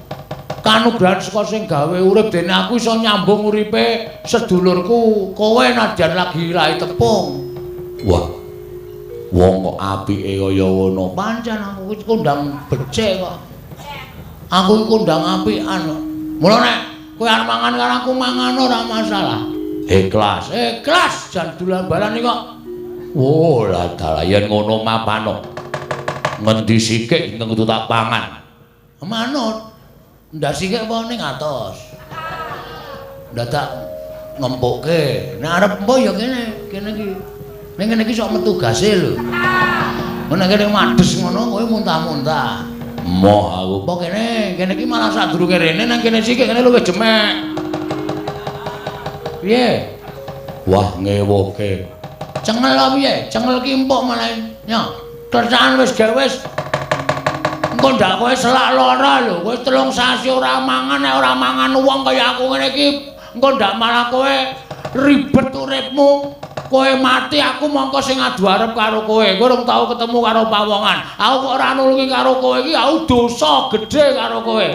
kanugrahan saka sing gawe urip, dene aku iso nyambung uripe sedulurku kowe nadyan lagi lae tepung. Wah. Wong kok apike kaya ngono. Pancen aku iki kondang becik kok. Aku iki kondang apikan kok. Mula nek kowe arep mangan karo aku mangan ora masalah. Ikhlas. Ikhlas jan dolan balan iki kok. Oh, lah dalah yen ngono mapano. Ngendi sikik ingkang kudu tak pangan? Manut. Ndak sikik apa ning atos. Dadak ngempukke. Nek arep empo ya kene, kene iki. Ning kene iki sok metu gase lho. Nek kene mades ngono kowe muntah-muntah. Moh aku. Apa kene? Kene iki malah sadurunge rene nang kene sik kene luwih jemek. Piye? Wah ngewoke. Cengel apa piye? Cengel ki empuk malah. Nyo, kerjaan wis gawe wis. Engko ndak kowe selak lara lho, kowe 3 sasi ora mangan, nek ora mangan wong kaya aku ngene iki, engko ndak malah kowe ribet uripmu. Kowe mati aku mongko sing adu arep karo kowe. Kowe urung tau ketemu karo pawongan. Aku kok ora nulungi karo kowe iki, aku dosa gedhe karo kowe.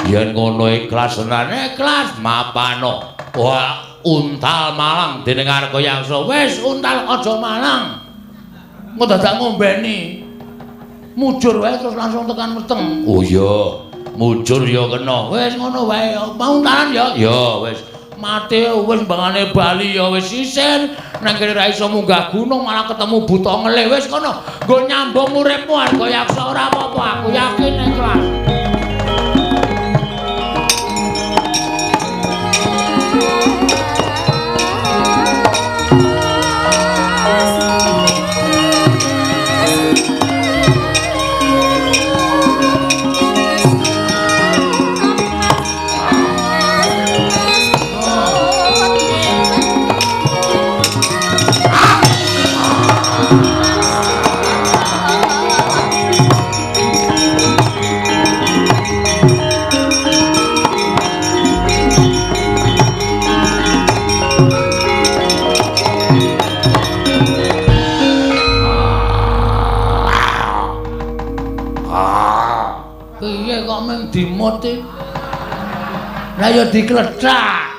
Yen ngono ikhlas tenan, ikhlas mapano. Wah, untal malang dening Argayaksa. Wis untal aja malang. Engko dadak ngombeni. Mujur wae terus langsung tekan weteng. Oh iya, mujur ya kena. Wis ngono wae, mau untalan ya. Ya wis. Mati wis mbangane bali ya wis isin. Nang kene ra iso munggah gunung malah ketemu buta ngelih. Wis kono, nggo nyambung uripmu Argayaksa ora apa-apa, aku yakin ikhlas. Dimot e. Lah ya diklethak.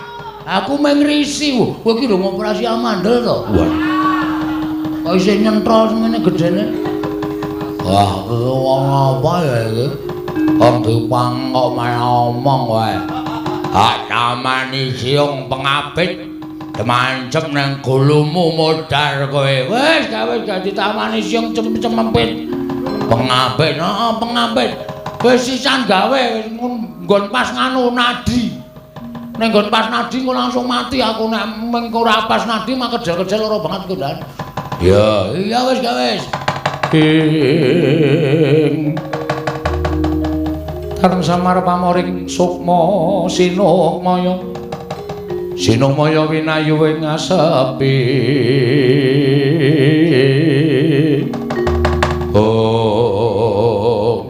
Aku mung ngrisi. Kowe iki lho ngoperasi amandel to? Wah. Kok isih nyentrol semene gedene? Wah, wong apa ya iki? Wong dipang kok malah omong wae. Hak tamani siung pengapit demancep nang gulumu modar kowe. Wis gawe dadi tamani siung cemempit. Pengapit, heeh, pengapit. Wis sisan gawe wis nggon pas nganu nadi. Nek nggon pas nadi engko langsung mati aku nek meng ora pas nadi mah kejel-kejel lara banget kok. Ya, iya wis gawe wis. Ing tareng samar pamoring sukma sinukmaya. Sinukmaya winayu ing asepi. Oh.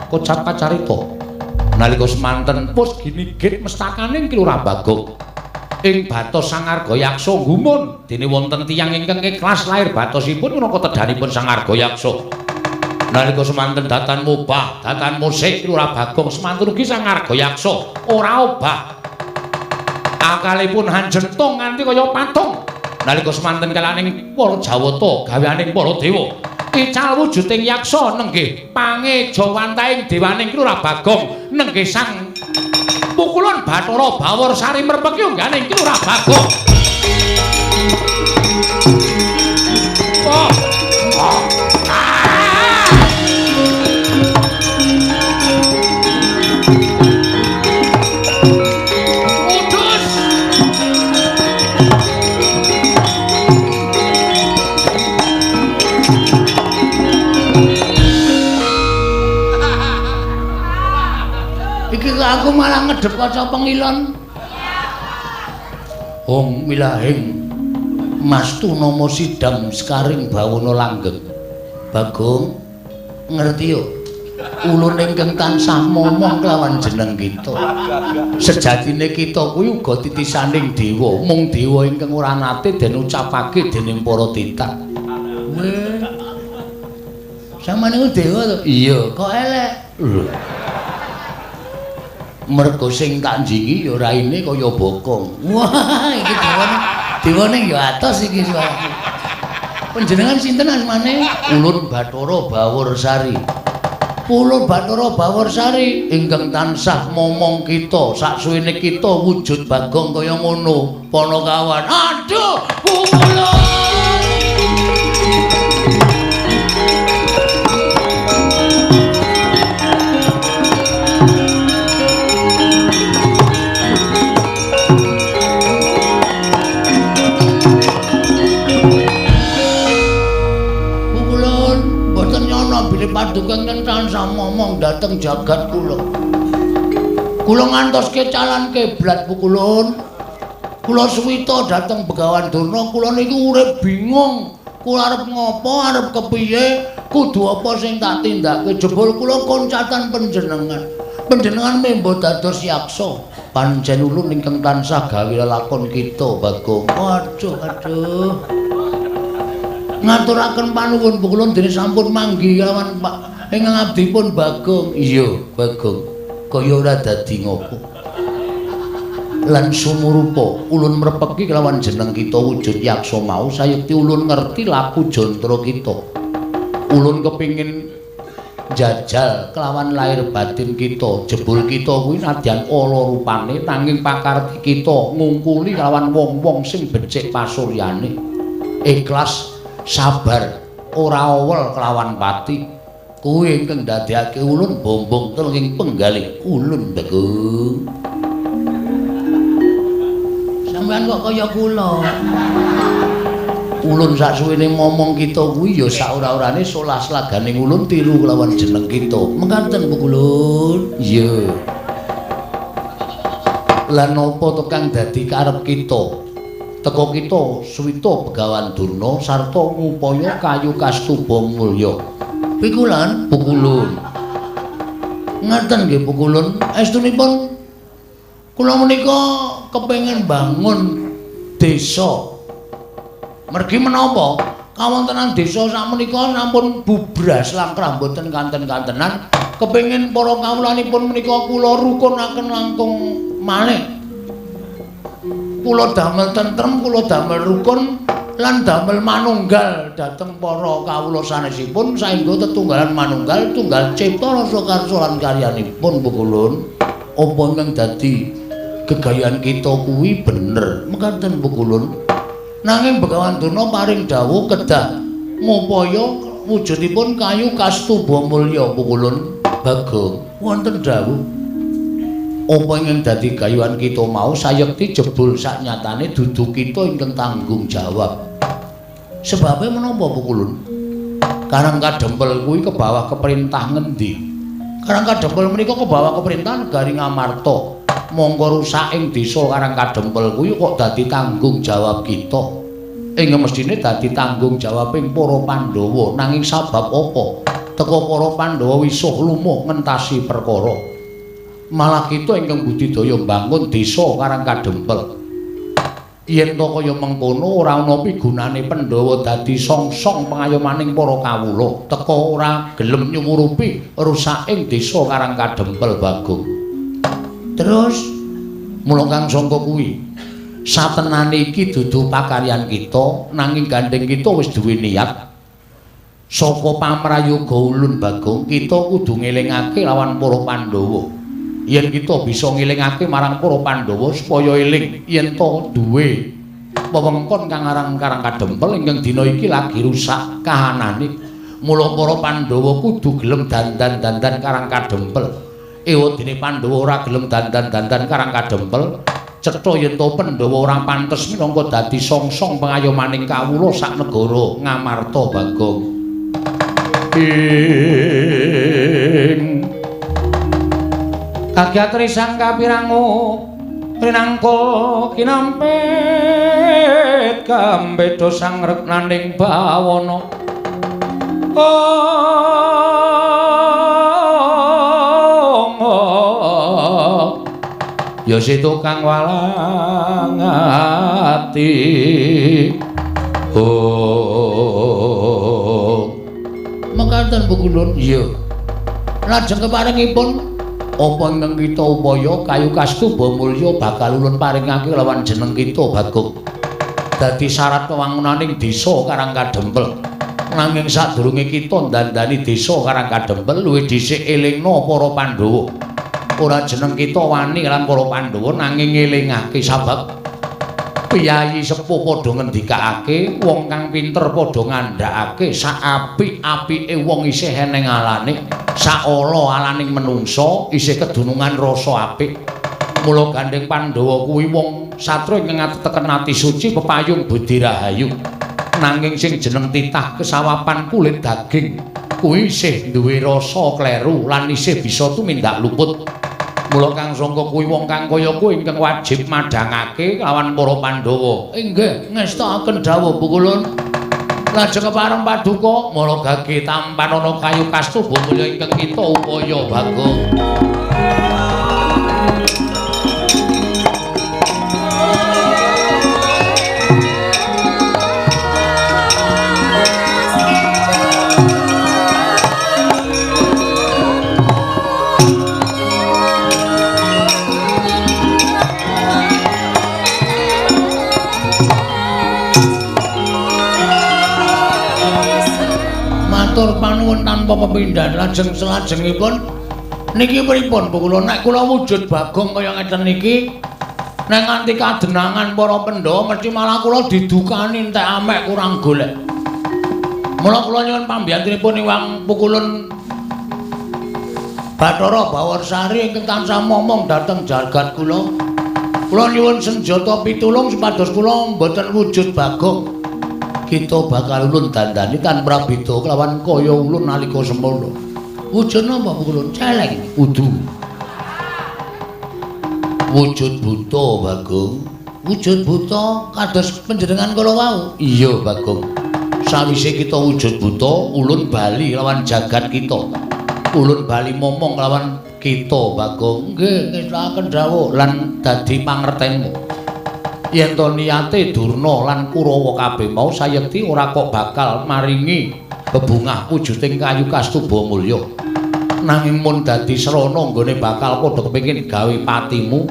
Kocap kacarita nalika semanten pus ginigit mestakaning Ki Lurah Bagong ing batos Sang Argayaksa gumun dene wonten tiyang ingkang ikhlas lair batosipun minangka tedhanipun Sang Argayaksa. Nalika semanten datan mubah datan musik Ki Lurah Bagong semanten ugi Sang Argayaksa ora obah akalipun hanjentung nganti kaya patung. Nalika semanten kalaning para Jawata gaweaning para dewa ical wujuding yaksa nenggih pangejawantahing dewaning Ki Lurah Bagong nenggih sang pukulun Bathara Bawarsari merpeki ungganing Ki Lurah Bagong. Oh. Oh. Ah. Utus. Iki kok aku malah ngedep kaca pengilon. Hong milahing mastu nama sidam sekaring bawana langgeng. Bagong ngerti yo. Ulun ingkang tansah momong kelawan jeneng kita. Sejatine kita kuwi uga titisaning dewa, mung dewa ingkang ora nate den ucapake dening para titah. Weh. Sampeyan niku dewa to? Iya, kok elek. Lho. Mergo sing tak njingi ya raine kaya bokong. Wah, iki dewane. Dewane ya atos iki suaraku. Panjenengan sinten asmane? Ulun Bathara Bawarsari. Ulun Bathara Bawarsari ingkang tansah momong kita saksuwene kita wujud Bagong kaya ngono, Panakawan. Aduh, pukulun. kenging tansah momong dhateng jagat kula. Kula ngantoske calan kiblat Pukulun. Kula suwita dhateng Begawan Durna, kula niku urip bingung. Kula arep ngopo, arep kepiye, kudu apa sing tak tindakake. Jebul kula koncatan panjenengan. Panjenengan membo dados yaksa. Pancen ulun ingkang tansah gawe lelakon kita, Bagong. Aduh, aduh. Ngaturaken panuwun Pukulun dene sampun manggi lawan Pak ingkang abdipun Bagong. Iya, Bagong. Kaya ora dadi ngopo. Lan sumurupa ulun mrepeki kelawan jeneng kita wujud yaksa mau sayekti ulun ngerti laku jantara kita. Ulun kepingin jajal kelawan lahir batin kita. Jebul kita kuwi nadyan ala rupane nanging pakarti kita ngungkuli kelawan wong-wong sing becik pasuryane. Ikhlas, sabar, ora owel kelawan pati. Kuwi ingkang ndadekake ulun bombong telung penggalih ulun Bagong. Sampeyan kok kaya kula. Ulun saksuwene momong kita kuwi ya sak ora-orane solah slaganing ulun tiru kelawan jeneng kita. Mekaten Pukulun. Iya. Lan napa to kang dadi karep kita? Teka kita suwita Begawan Durna sarta ngupaya kayu kastuba mulya. Pikulan Pukulun. Ngaten nggih Pukulun. Estunipun kula menika kepengin bangun desa. Mergi menapa? Kawontenan desa sakmenika sampun bubras langkrah mboten kanten-kantenan. Kepengin para kawulanipun menika kula rukunaken langkung malih. Kula damel tentrem, kula damel rukun lan damel manunggal dhateng para kawula sanesipun saengga tetunggalan manunggal tunggal cipta rasa karsa lan karyanipun Pukulun. Apa ingkang dadi gegayan kita kuwi bener mekaten Pukulun. Nanging Begawan Durna paring dawuh kedah ngupaya wujudipun kayu kastuba mulya Pukulun. Bagong wonten dawuh apa ingkang dadi gayuhan kita mau sayekti jebul saknyatane dudu kita ingkang tanggung jawab. Sebabe menapa Pukulun? Karang Kadempel kuwi kebawah keperintah ngendi? Karang Kadempel menika kebawah keperintah negari Ngamarta. Mongko rusak ing desa Karang Kadempel kuwi kok dadi tanggung jawab kita. Ing mestine dadi tanggung jawabing para Pandhawa. Nanging sabab apa? Teka para Pandhawa wisuh lumuh ngentasi perkara. Malah kita ingkang budidaya mbangun desa Karang Kadempel. Yen to kaya mengkono ora ana pigunane Pandhawa dadi songsong pengayomaning para kawula. Teka ora gelem nyumurupi rusaking desa Karang Kadempel Bagong. Terus mula kang sangka kuwi satenane iki dudu pakaryan kita nanging gandeng kita wis duwe niat. Saka pamrayoga ulun Bagong kita kudu ngelingake lawan para Pandhawa. Yen kita bisa ngelingake marang para Pandhawa supaya eling yen to duwe wewengkon kang aran Karang Kadempel ingkang dina iki lagi rusak kahanane. Mula para Pandhawa kudu gelem dandan-dandan Karang Kadempel. Ewadene Pandhawa ora gelem dandan-dandan Karang Kadempel, cetha yen to Pandhawa ora pantes minangka dadi songsong pengayomaning kawula sak negara Ngamarta Bagong. Ing kagiat risang kapirangu rinangka kinampit kambeda sang reknaning bawana. Ya situ kang walang ati. Oh. Mekaten Pukulun. Iya. Lajeng keparingipun apa ingkang kita upaya kayu kastuba mulya bakal ulun paringake lawan jeneng kita Bagong. Dadi syarat wewangunaning desa Karang Kadempel. Nanging sadurunge kita ndandani desa Karang Kadempel luwih dhisik elingna para Pandhawa. Ora jeneng kita wani lan para Pandhawa nanging ngelingake sabab piyayi sepuh padha ngendikake, wong kang pinter padha ngandhakake sak apik-apike wong isih eneng alane, sak ala alaning menungsa isih kedunungan rasa apik. Mula gandeng Pandhawa kuwi wong satria ingkang ngateken ati suci pepayung budi rahayu. Nanging sing jeneng titah kesawapan kulit daging Kuwi isih duwe rasa kleru lan isih bisa tumindak luput. Mula Kang Sangka kuwi wong kang kaya kowe ingkang wajib madhangake lawan para Pandhawa. Inggih, ngestakaken dawuh Pukulun. Lajeng kepareng paduka mara gage tampanana kayu kastuba mulya ingkang kita upaya Bagong. Matur panuwun tanpa pepindhan lajeng selajengipun niki pripun Bu kula nek kula wujud Bagong kaya ngeten niki nek nganti kadenangan para Pandhawa mesti malah kula didukani entek amek kurang golek. Mula kula nyuwun pambiyantunipun Iwang Pukulun Bathara Bawarsari ingkang tansah momong dhateng jagat kula. Kula nyuwun senjata pitulung supados kula mboten wujud Bagong. Kita bakal ulun dandani tanpa beda kelawan kaya ulun nalika semana. Wujud napa Pukulun? Celeng kudu. Wujud buta Bagong. Wujud buta kados panjenengan kala wau. Iya Bagong. Sawise kita wujud buta, ulun bali lawan jagat kita. Ulun bali momong lawan kita Bagong. Nggih, ngestakaken dawuh lan dadi pangertenmu. Yen to niate Durna lan Kurawa kabeh mau sayekti ora kok bakal maringi bebungah wujuding kayu kastuba mulya. Nanging mun dadi srana nggone bakal padha kepengin gawe patimu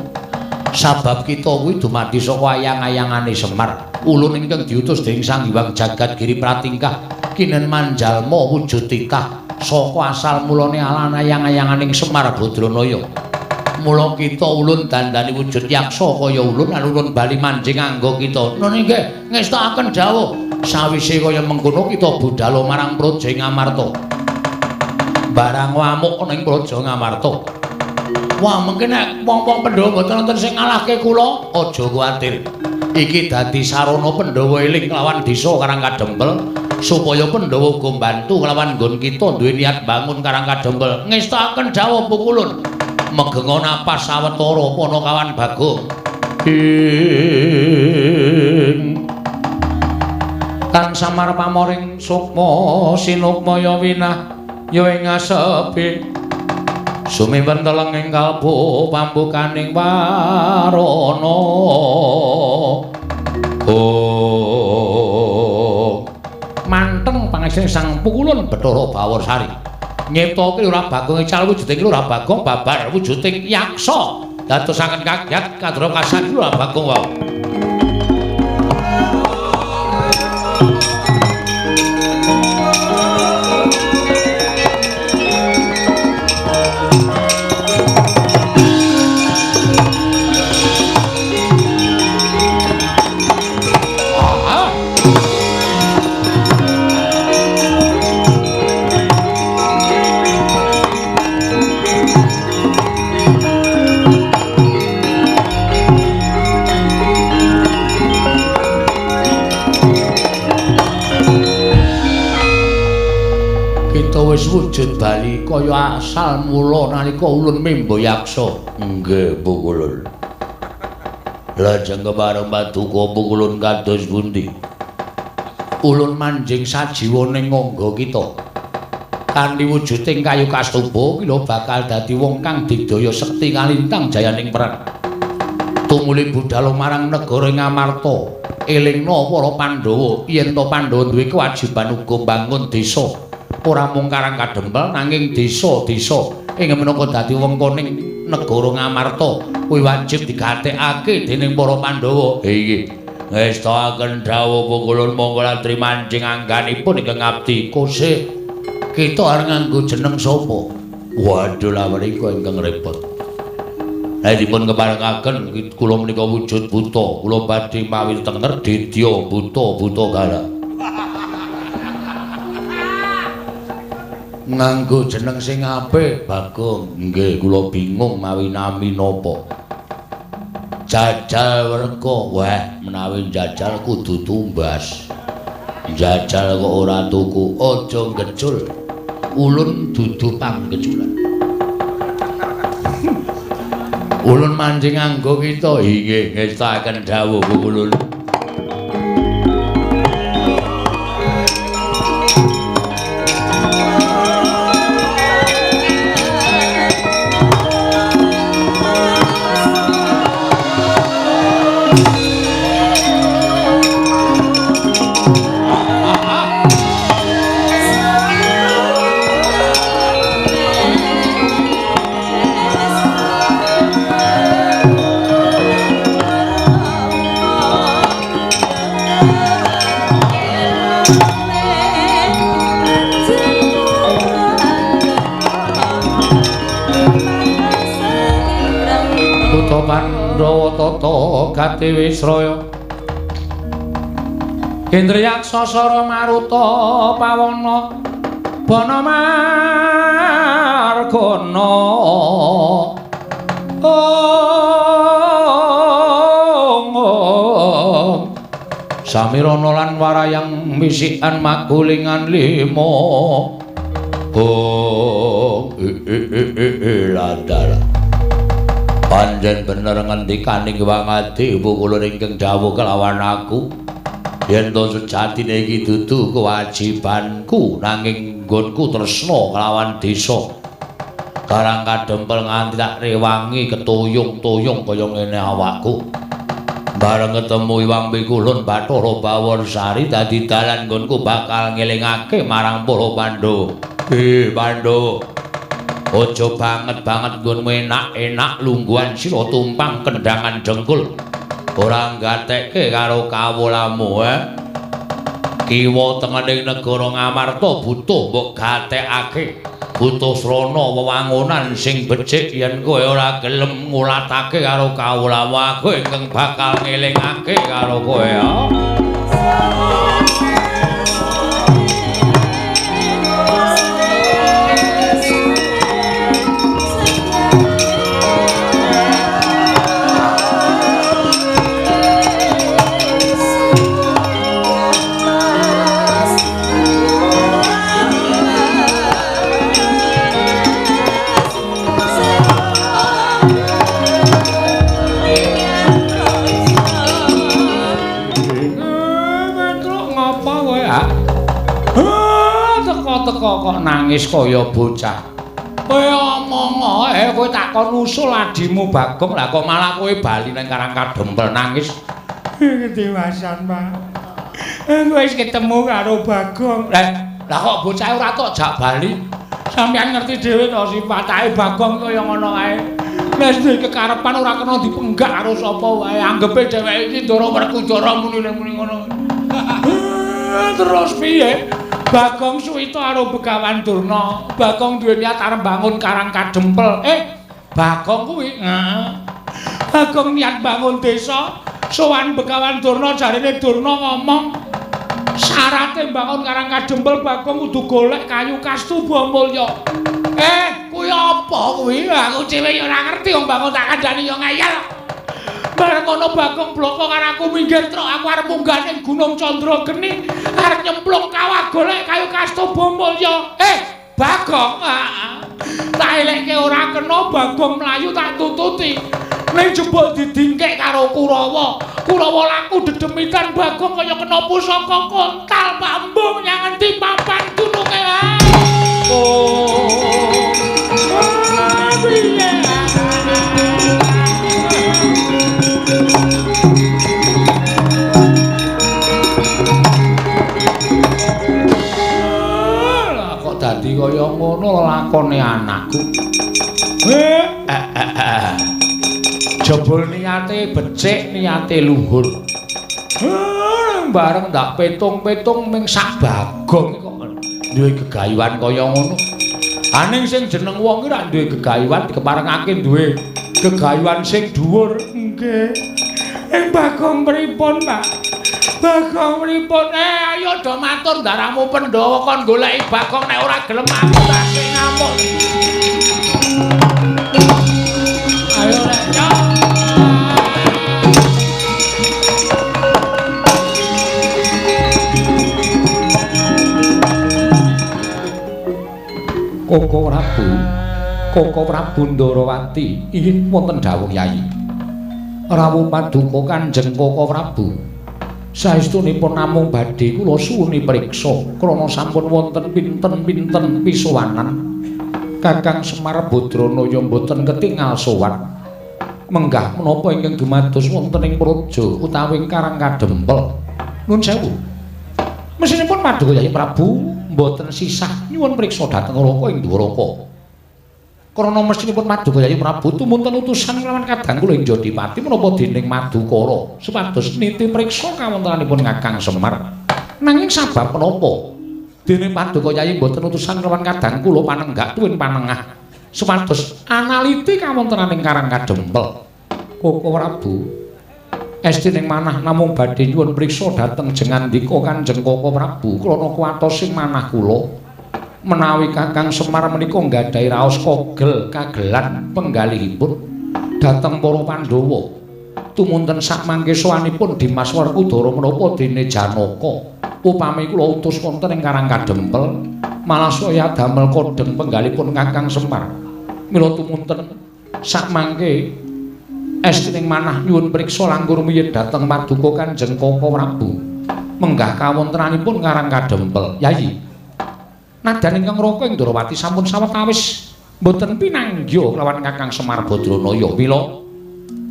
sabab kita kuwi dumadi saka ayang-ayangane Semar. Ulun ingkang diutus dening Sang Hyang Jagat Giri Pratingkah kinen manjalma wujud titah saka asal mulane alan ayang-ayanganing Semar Badranaya. Mula kita ulun dandani wujud yaksa kaya ulun lan ulun bali manjing anggo kita. Nun inggih ngestakaken dawuh. Sawise kaya mengkono kita budhal marang Praja Ngamarta. Barang ngamuk ana ing Praja Ngamarta. Wah, mengke nek wong-wong Pandhawa mboten wonten sing ngalahke kula, aja kuwatir. Iki dadi sarana Pandhawa eling lawan desa Karang Kadempel supaya Pandhawa uga mbantu kelawan nggon kita duwe niat bangun Karang Kadempel. Ngestakaken dawuh Pukulun. Megenga napas sawetara Panakawan Bagong. Ing tan samar pamoring sukma sinukmaya winah ya ing asepi sumimpen teleng ing kalbu pambukaning warana. Oh, manteng pangesing Sang Pukulun Bathara Bawarsari. Nyiptake Lurah Bagong ical wujuding Lurah Bagong babar wujuding yaksa dadosaken kaget kadra kasan Lurah Bagong wau. Wis wujud bali kaya asal mula nalika ulun membo yaksa. Nggih, Pukulun. Lajeng kepareng paduka Pukulun kados pundi? Ulun manjing sajiwa ning ngangga kita. Kanthi wujuding kayu kastuba kila bakal dadi wong kang digdaya sekti kalintang jayaning perang. Tumuli budhal marang negara Ngamarta, elingna para Pandhawa yen to Pandhawa duwe kewajiban uga mbangun desa. Ora mung Karang Kadempel nanging desa-desa ing minangka dadi wengkoning negara Ngamarta kuwi wajib digatekake dening para Pandhawa. Inggih. Ngestakaken dawuh Pukulun monggo latri manjing angganipun ingkang abdi. Kose kita arep nganggo jeneng sapa? Waduh lha menika ingkang repot. Lah dipun keparengaken kula menika wujud buta, kula badhe mawi tenger dedya buta-buta galak. Nganggo jeneng sing apik Bagong. Nggih, kula bingung mawi nami napa. Jajal werka. Wah, menawi jajal kudu tumbas. Jajal kok ora tuku, aja ngecul. Ulun dudu pangkeculan. Ulun mancing nganggo kita inggih ngestakaken dawuh ulun. Pandhawa tata gati wisraya Indriyaksa sara maruta pawana bana margana ong samirana lan warayang wisikan magulingan lima ong ladala. Panjen bener ngendikaning Wangadi ibu kula ingkang dawuh kelawan aku yen to sejatine iki dudu kewajibanku nanging nggonku tresna kelawan desa Karang Kadempel nganti tak rewangi ketuyung-tuyung kaya ngene awakku. Bareng ketemu Iwang Pikulun Bathara Baworsari dadi dalan nggonku bakal ngelingake marang para Pandhawa. Pandhawa, aja banget-banget nggonmu enak-enak lungguhan sira tumpang kendhangan dengkul. Ora nggatekke karo kawulamu, Kiwa tengening negara Ngamarta butuh mbok gatekake. Butuh srana wewangunan sing becik yen kowe ora gelem ngulatake karo kawulamu aku ingkang bakal ngelingake karo kowe ya. Teko kok nangis kaya bocah. Kowe omong ae kowe tak kon usul adimu Bagong, lah kok malah kowe bali nang Karang Kadempel nangis. Ketiwasan, Pak. Wis ketemu karo Bagong. Lah kok bocah ora tok jak bali? Sampeyan ngerti dhewe to sipatake Bagong kaya ngono kae. Wis duwe kekarepan ora kena dipenggak karo sapa wae. Anggepe dheweke iki Ndara Werkudara muni-muni ngono. Terus piye? Bagong suwita karo Begawan Durna. Bagong duwe niat arep bangun Karang Kadempel. Bagong kuwi. Heeh. Bagong niat bangun desa, sowan Begawan Durna jarene Durna ngomong syarate bangun Karang Kadempel Bagong kudu golek kayu kastuba mulya. Kuwi apa kuwi? Aku dhewe ya ora ngerti wong bangun tak kandhani ya ngeyel. Bareng ngono Bagong bloko karo aku minggir truk, aku arep munggah ning Gunung Candrageni, arep nyemplung kawah golek kayu kastuba mulya. Bagong, tak elekke ora kena, Bagong mlayu tak tututi. Ning jebul didingkek karo Kurawa. Kurawa laku dedemitan Bagong kaya kena pusaka kontal Pak Mbung nyang endi papan gununge. Oh. Piye? Kok dadi kaya ngono lakone anakku. Jebul niate becik, niate luhur. Bareng ndak petung-petung ming sak Bagong kok duwe gegayuhan kaya ngono. Aning sing jeneng wong ki rak duwe gegayuhan dikeparengake duwe gegayuhan sing dhuwur. Nggih. Ing Bagong pripun, Pak? Bagong pripun? Ayo do matur ndaramu Pandhawa kon goleki Bagong nek ora gelem aku tak ngamuk. Ayo rek. Koko Prabu, Koko Prabu Ndarawati, inggih wonten dawuh Yai. Rawuh paduka Kanjeng Koko Prabu. Saestunipun namung badhe kula suwuni priksa krana sampun wonten pinten-pinten pisowanan. Kakang Semar Badranaya mboten ketingal sowan. Menggah menapa ingkang dumados wonten ing praja utawi Karang Kadempel. Nun sewu. Mesinipun paduka Yai Prabu mboten sisah nyuwun priksa dhateng Raka ing Dwaraka. Krana mestinipun paduka Yai Prabu tumunten utusan kelawan kadang kula ing Jodipati menapa dening Madukara supados niti priksa kawontenanipun Kakang Semar. Nanging sabab menapa dene paduka Yai mboten utusan kelawan kadang kula panenggak tuwin panengah supados analiti kawontenaning Karang Kadempel. Koko Prabu estining manah namung badhe nyuwun priksa dhateng jengandika Kanjeng Koko Prabu krana kuwatosing manah kula menawi Kakang Semar menika nggadahi raos kogel kagelan penggalihipun dhateng para Pandhawa. Tumunten sakmangke sowanipun Dimas Werkudara menapa dene Janaka upami kula utus wonten ing Karang Kadempel malah saya damel kodheng penggalipun Kakang Semar. Mila tumunten sakmangke estining manah nyuwun priksa langkung rumiyin dhateng paduka Kanjeng Koko Prabu menggah kawontenanipun Karang Kadempel. Yayi, nadyan ingkang Raka ing Ndrawati sampun sawetawis mboten pinanggya kelawan Kakang Semar Badranaya. Mila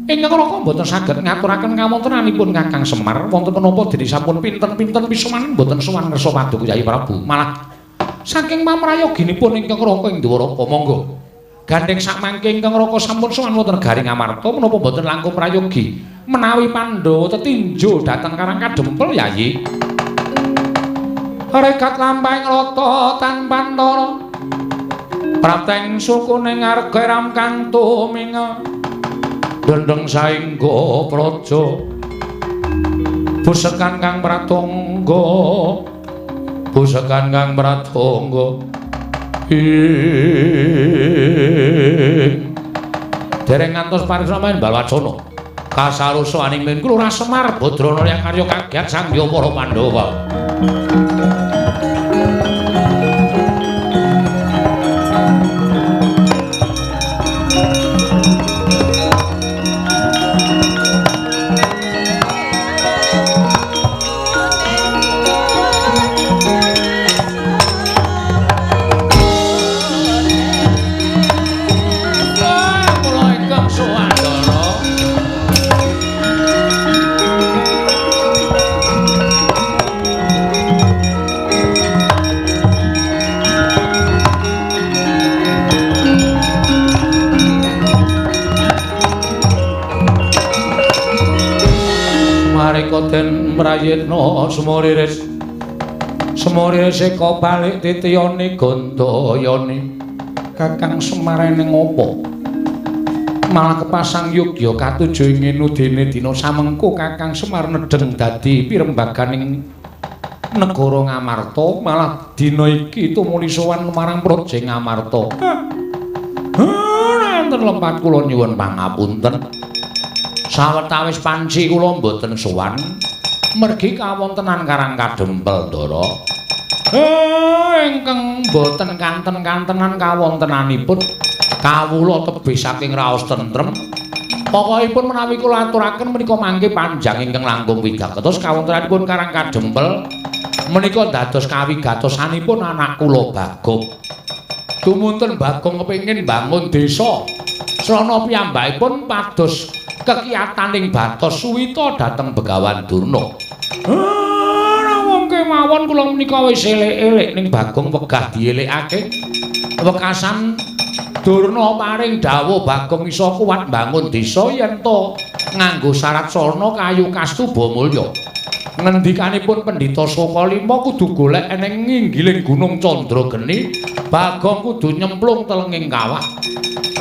ingkang Raka mboten saged ngaturaken kawontenanipun Kakang Semar wonten menapa dene sampun pinten-pinten pisowanan mboten sowan ngersa paduka Yai Prabu. Malah saking pamrayoginipun ingkang Raka ing Dwaraka monggo gandheng sakmangke ingkang Raka sampun sowan wonten Garing Amarta menapa mboten langkung prayogi menawi Pandhawa tetinjo dhateng Karang Kadempel Yayi. Rekat lampahing rata tanpa antara prapteng sukune ngarga ram kang tuminga dendeng saengga praja busekan kang pratangga busekan kang pratangga ing dereng ngantos parikrama Balwacana kasarusa aning min kula Semar Badranaya karya kagiat sangya para Pandhawa. Den prayitna sumuriris sumuriris eka balik titiyane gandayane Kakang Semar ning apa malah kepasang yogya katuju ing ngene dina samengko Kakang Semar nedheng dadi pirembaganing negara Ngamarta malah dina iki tumuli sowan marang praja Ngamarta. Wonten lepat kula nyuwun pangapunten. Sawetawis panci kula mboten sowan mergi kawontenan Karang Kadempel Ndara. Ingkang mboten kanten-kantenan kawontenanipun kawula tebih saking raos tentrem. Pokokipun menawi kula aturaken menika mangke panjang ingkang langkung wigatos kawontenanipun Karang Kadempel menika dados kawigatosanipun anak kula Bagong. Tumunten Bagong kepengin bangun desa. Srana piyambakipun pados kekiyataning batos suwita dhateng Begawan Durna. Wong kemawon kula menika wis elek-elek ning Bagong wegah dielekake. Wekasan Durna paring dawuh Bagong iso kuat mbangun desa yen to nganggo syarat sarana kayu kastuba mulya. Ngendikanipun Pendhita Sokalima kudu golek eneng nginggiling Gunung Candrageni, Bagong kudu nyemplung telenging kawah.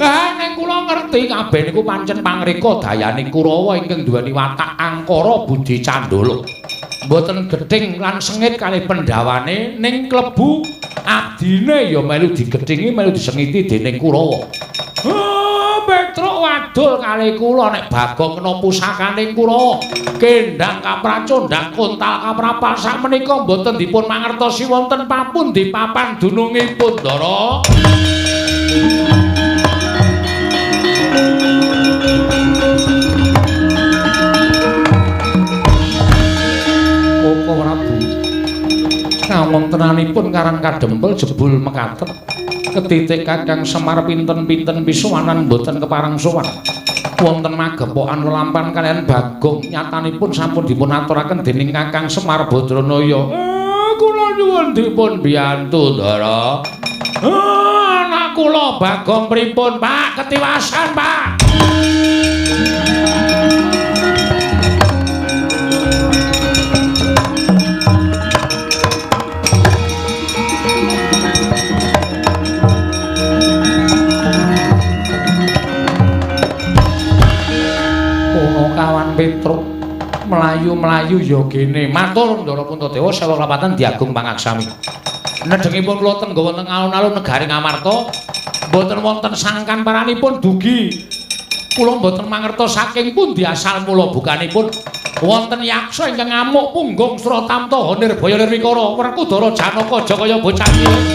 Ning kula ngerti kabeh niku pancen pangreka dayane Kurawa ingkang duweni watak angkara budi candala. Mboten gething lan sengit kalih pendhawane ning klebu abdine ya melu digethingi melu disengiti dening Kurawa. Petruk Wadul kali kula nek Bagong kena pusakaning Kurawa. Kendhang kapracondhang kontal kaprapal sakmenika mboten dipun mangertosi wonten papundi papan dunungipun, Ndara. Koko Prabu kawontenanipun Karang Kadempel jebul mekaten ketitik Kakang Semar pinten-pinten pisuwanan mboten kepareng sowan. Wonten magepokan lelampan kaliyan Bagong nyatanipun sampun dipun aturaken dening Kakang Semar Badranaya. Kula nyuwun dipun biyantu, Ndara. Anak kula Bagong pripun, Pak? Ketiwasan, Pak. Kawan Petruk mlayu-mlayu ya gene. Matur Ndara Puntadewa sewa klapatan diagung pangaksami. Nedhengipun kula tengga wonten alun-alun negari Ngamarta, mboten wonten sangkan paranipun dugi. Kula mboten mangertos saking pundi asal mula bukanipun wonten yaksa ingkang ngamuk punggung Sratamta Nirbaya Nirwikara Werkudara Janaka Jakaya bocah cilik.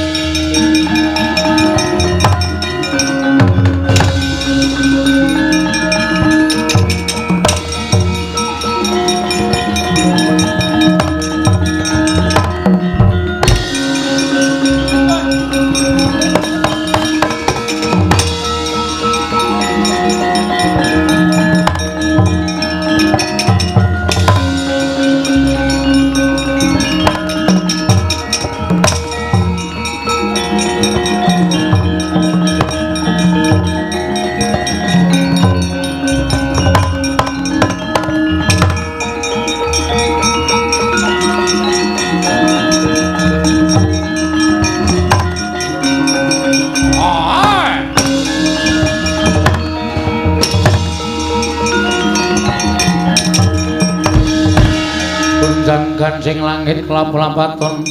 Gancing langit kelap-lapaton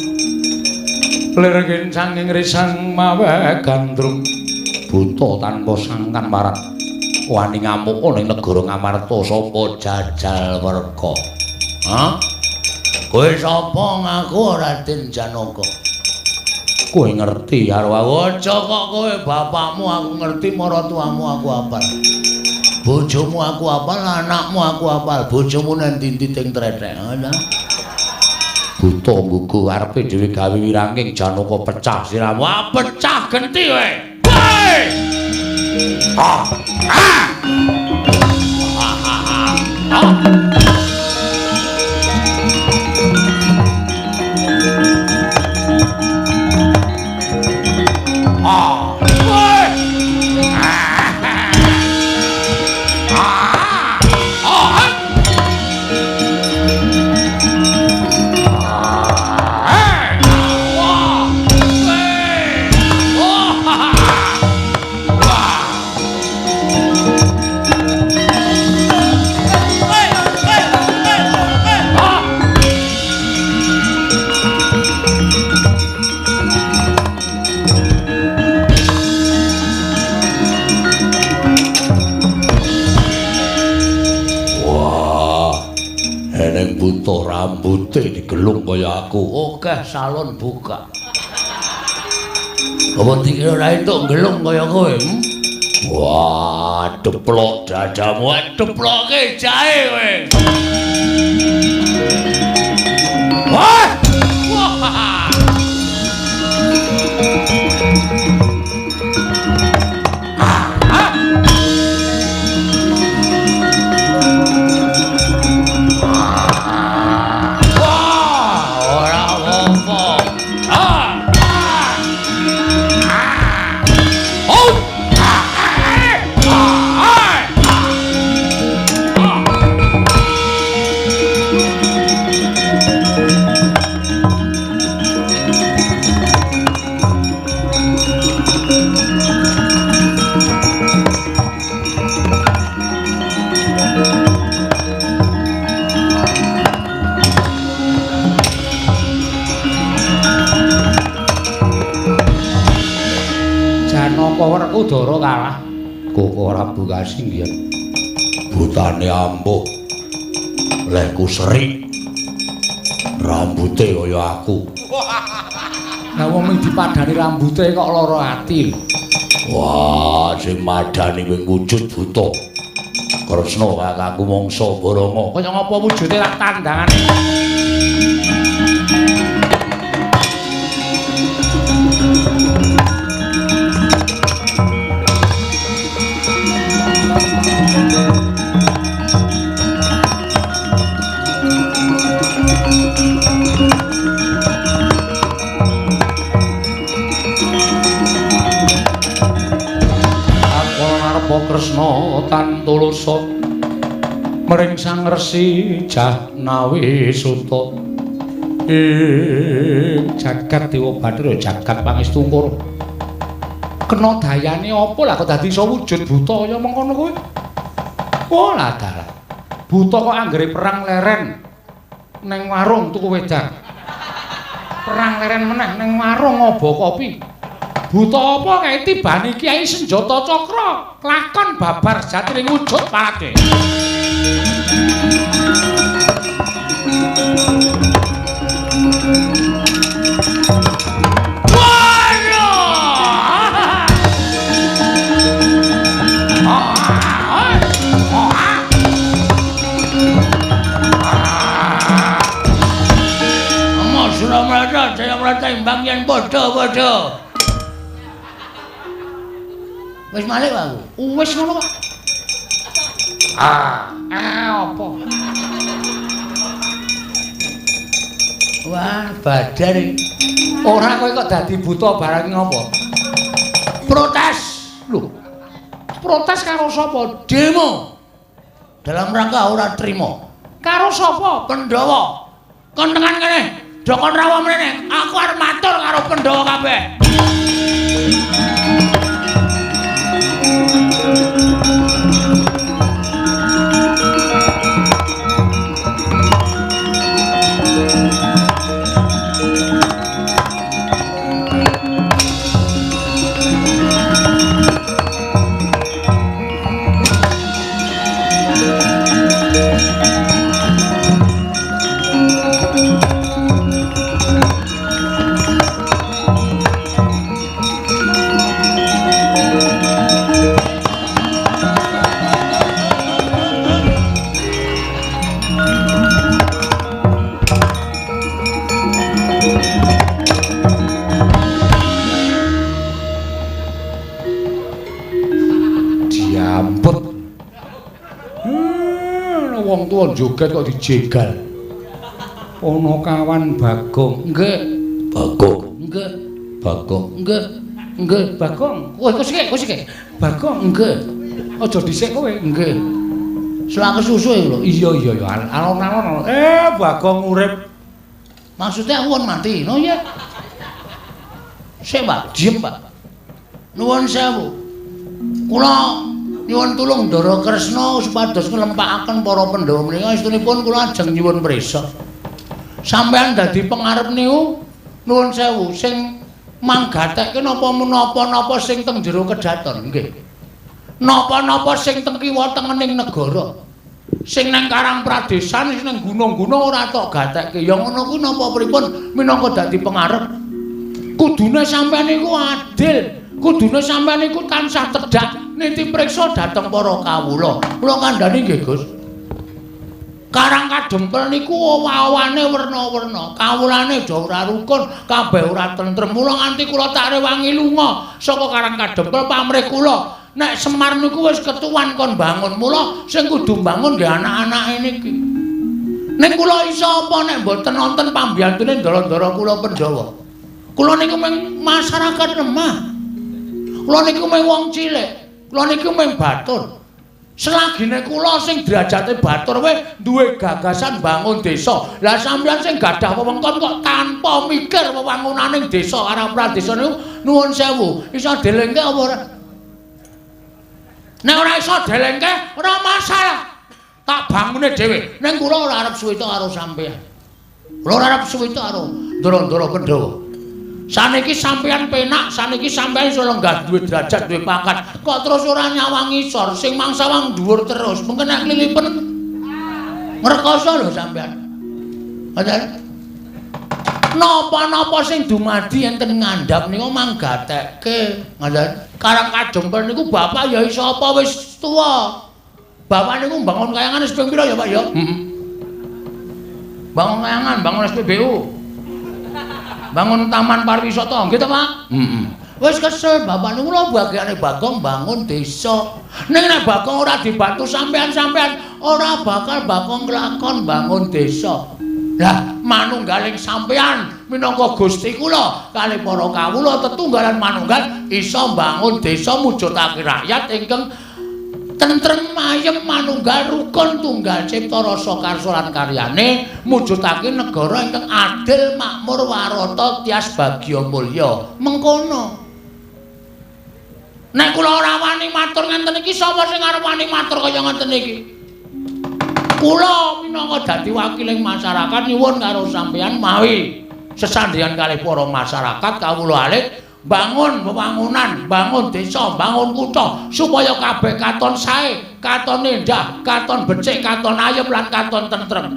lir kincanging risang mawe gandrung buta tanpa sangkan parat wani ngamuk ning negara Ngamarta sapa jajal werka. Ha? Kowe sapa ngaku Raden Janaka? Kowe ngerti karo aku? Aja kok kowe bapakmu aku ngerti, maratuamu aku apal. Bojomu aku apal, anakmu aku apal. Bojomu nang ndi-ndi teng trethek. Ngono. Buta nggugu arepe dhewe gawe wiranging Janaka pecah sirahmu. Wah, pecah genti kowe. Woi! Ah! Ah! Ah! Ah! Ah! Woi! Ah! Ah! Buta rambute digelung kaya aku. Oke, salon buka. Apa dikira ora entuk gelung kaya kowe? Wah, deplok dadamu, deploke jahe kowe. Wah! Wah! Werkudara kalah. Koko Prabu Kasinggihan. Butane ampuh. Lehku seri. Rambute kaya aku. Lah wong mung dipadani rambute kok lara ati. Wah, sing madani wing wujud buta. Kresna kakangku mangsa Baranga. Kaya ngapa wujude rak tandangane? Kresna tan tulusa mring Sang Resi Jahnawi Suta ing jagat Dewa Bathara jagat pangestungkara. Kena dayane apa lah kok dadi iso wujud buta kaya mengkono kuwi? Oh lah dalah. Buta kok anggere perang leren neng warung tuku wedang. Perang leren meneh neng warung ngobo kopi. Buta apa kae tibane kiai senjata cakra lakon babar jatining wujud parade. Mas Suramrata Jayamrata imbang yen padha-padha. Wis malik aku. Wis ngono kok. Ah, apa? Wah, badar iki. Ora kowe kok dadi buta barang ngopo? Protes. Lho. Protes karo sapa? Demo. Dalam rangka ora trima. Karo sapa? Pandhawa. Kon tengan kene. Dokon rawa mrene. Aku arep matur karo Pandhawa kabeh. Diamput. Wong tuwa joget kok dijegal. Ponokawan Bagong. Nggih. Bagong. Nggih. Bagong. Nggih. Nggih, Bagong. Kowe kok sik. Bagong, nggih. Aja dhisik kowe. Nggih. Selak kesusu lho. Iya iya ya, alon-alon. Bagong urip. Maksudnya aku kon mati, no ya. Sik, Pak, diem, Pak. Nuwun sewu. Kula nyuwun tulung Ndara Kresna supados nglempakaken para Pandhawa menika estunipun kula ajeng nyuwun prisa. Sampeyan dadi pengarep niku nuwun sewu sing manggatekke napa menapa-napa sing teng jero kedaton nggih. Napa-napa sing teng kiwa tengening negara. Sing nang Karang Pradesan sing nang gunung-gunung ora tok gatekke. Ya ngono kuwi napa pripun minangka dadi pengarep? Kudune sampeyan niku adil. Kudune sampeyan niku tansah tedhak niti priksa dhateng para kawula. Kula kandhani nggih, Gus. Karang Kadempel niku owah-owane werna-werna, kawulane do ora rukun, kabeh ora tentrem. Mula nganti kula tak rewangi lunga saka Karang Kadempel pamrih kula. Nek Semar niku wis ketuwan kon bangun, mula sing kudu bangun nggih anak-anake niki. Ning kula iso apa nek mboten nonton pambiyantune ndara-ndara kula Pandhawa. Kula niku mung masyarakat lemah. Kula niku mung wong cilik. Kula niku mung batur. Selagine kula sing derajate batur wae duwe gagasan bangun desa. Lah sampeyan sing gadah wewengkon kok tanpa mikir wewangunaning desa Karang Pradesa niku nuwun sewu, iso delengke apa ora? Nek ora iso delengke ora masalah. Tak bangune dhewe. Ning kula ora arep suwita karo sampeyan. Kula ora arep suwita karo ndara-ndara Pandhawa. Saniki sampeyan penak, saniki sampeyan iso lenggah duwe derajat, duwe pangkat. Kok terus ora nyawang ngisor, sing mangsawang dhuwur terus. Mengko nek klilipen ngrekoso lho sampeyan. Ngoten. Napa-napa sing dumadi enten ngandhap niku manggatekke. Ngoten. Karang Kajempel niku bapak ya iso apa wis tuwa. Bapak niku mbangun kayangan wis ping pira ya, Pak ya? Heeh. Bangun kayangan, bangun SPBU. Bangun taman pariwisata, nggih to, Pak? Heeh. Wis kesel bapak niku lho bagiane Bagong bangun desa. Ning nek Bagong ora dibantu sampean-sampean, ora bakal Bagong nglakon bangun desa. Lah, manunggaling sampean minangka Gusti kula kalih para kawula tetunggalan manunggal iso mbangun desa mujudake rakyat ingkang tentrem ayem manunggal rukun tunggal cipta rasa karsa lan karyane mujudake negara ingkang adil makmur warata tias bagya mulya. Mengkono. Nek kula ora wani matur ngenten iki, sapa sing arep wani matur kaya ngenten iki? Kula minangka dadi wakiling masyarakat nyuwun karo sampeyan mawi sesandhingan kalih para masyarakat kawula alit bangun wewangunan, bangun desa, bangun kutha supaya kabeh katon sae, katon endah, katon becik, katon ayem lan katon tentrem.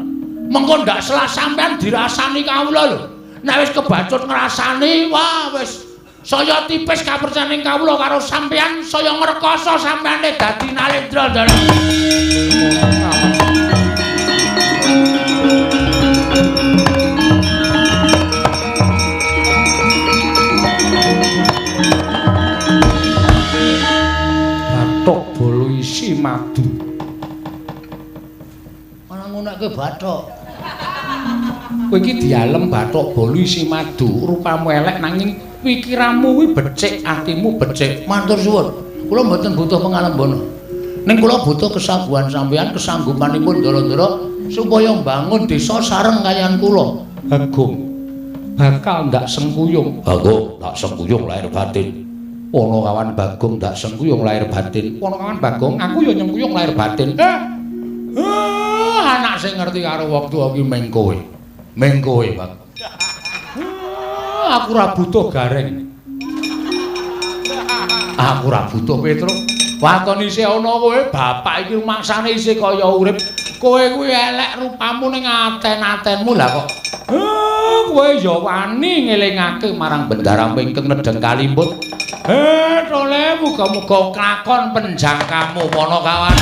Mengko ndak selak sampean dirasani kawula lho. Nek wis kebacut ngrasani, wah wis saya tipis kapercayaning kawula karo sampean, saya ngrekoso sampeane dadi Nalendra. Bathok bolu isi madu. Ana ngonekke bathok. Kowe iki dialem bathok bolu isi madu, rupamu elek nanging pikiranmu kuwi becik, atimu becik. Matur suwun. Kula mboten butuh pengalembono. Ning kula butuh kesaguhan sampeyan, kesanggupanipun ndara-ndara supaya mbangun desa sareng kaliyan kula. Bagong bakal ndak sengkuyung. Bagong ndak sengkuyung lahir batin. Ana kawan Bagong ndak sengkuyung lahir batin. Ana kawan Bagong aku ya nyengkuyung lahir batin. Anak sing ngerti karo wong tuwa ki meng kowe. Meng kowe, Pak. Aku ora butuh gareng. Aku ora butuh Petruk. Waton isih ana kowe, bapak iki rumangsane isih kaya urip. Kowe kuwi elek rupamu ning aten-atenmu lah kok. Kowe ya wani ngelingake marang bendara ingkang nedheng kalimput. Tole muga-muga klakon penjangkamu ana kawan.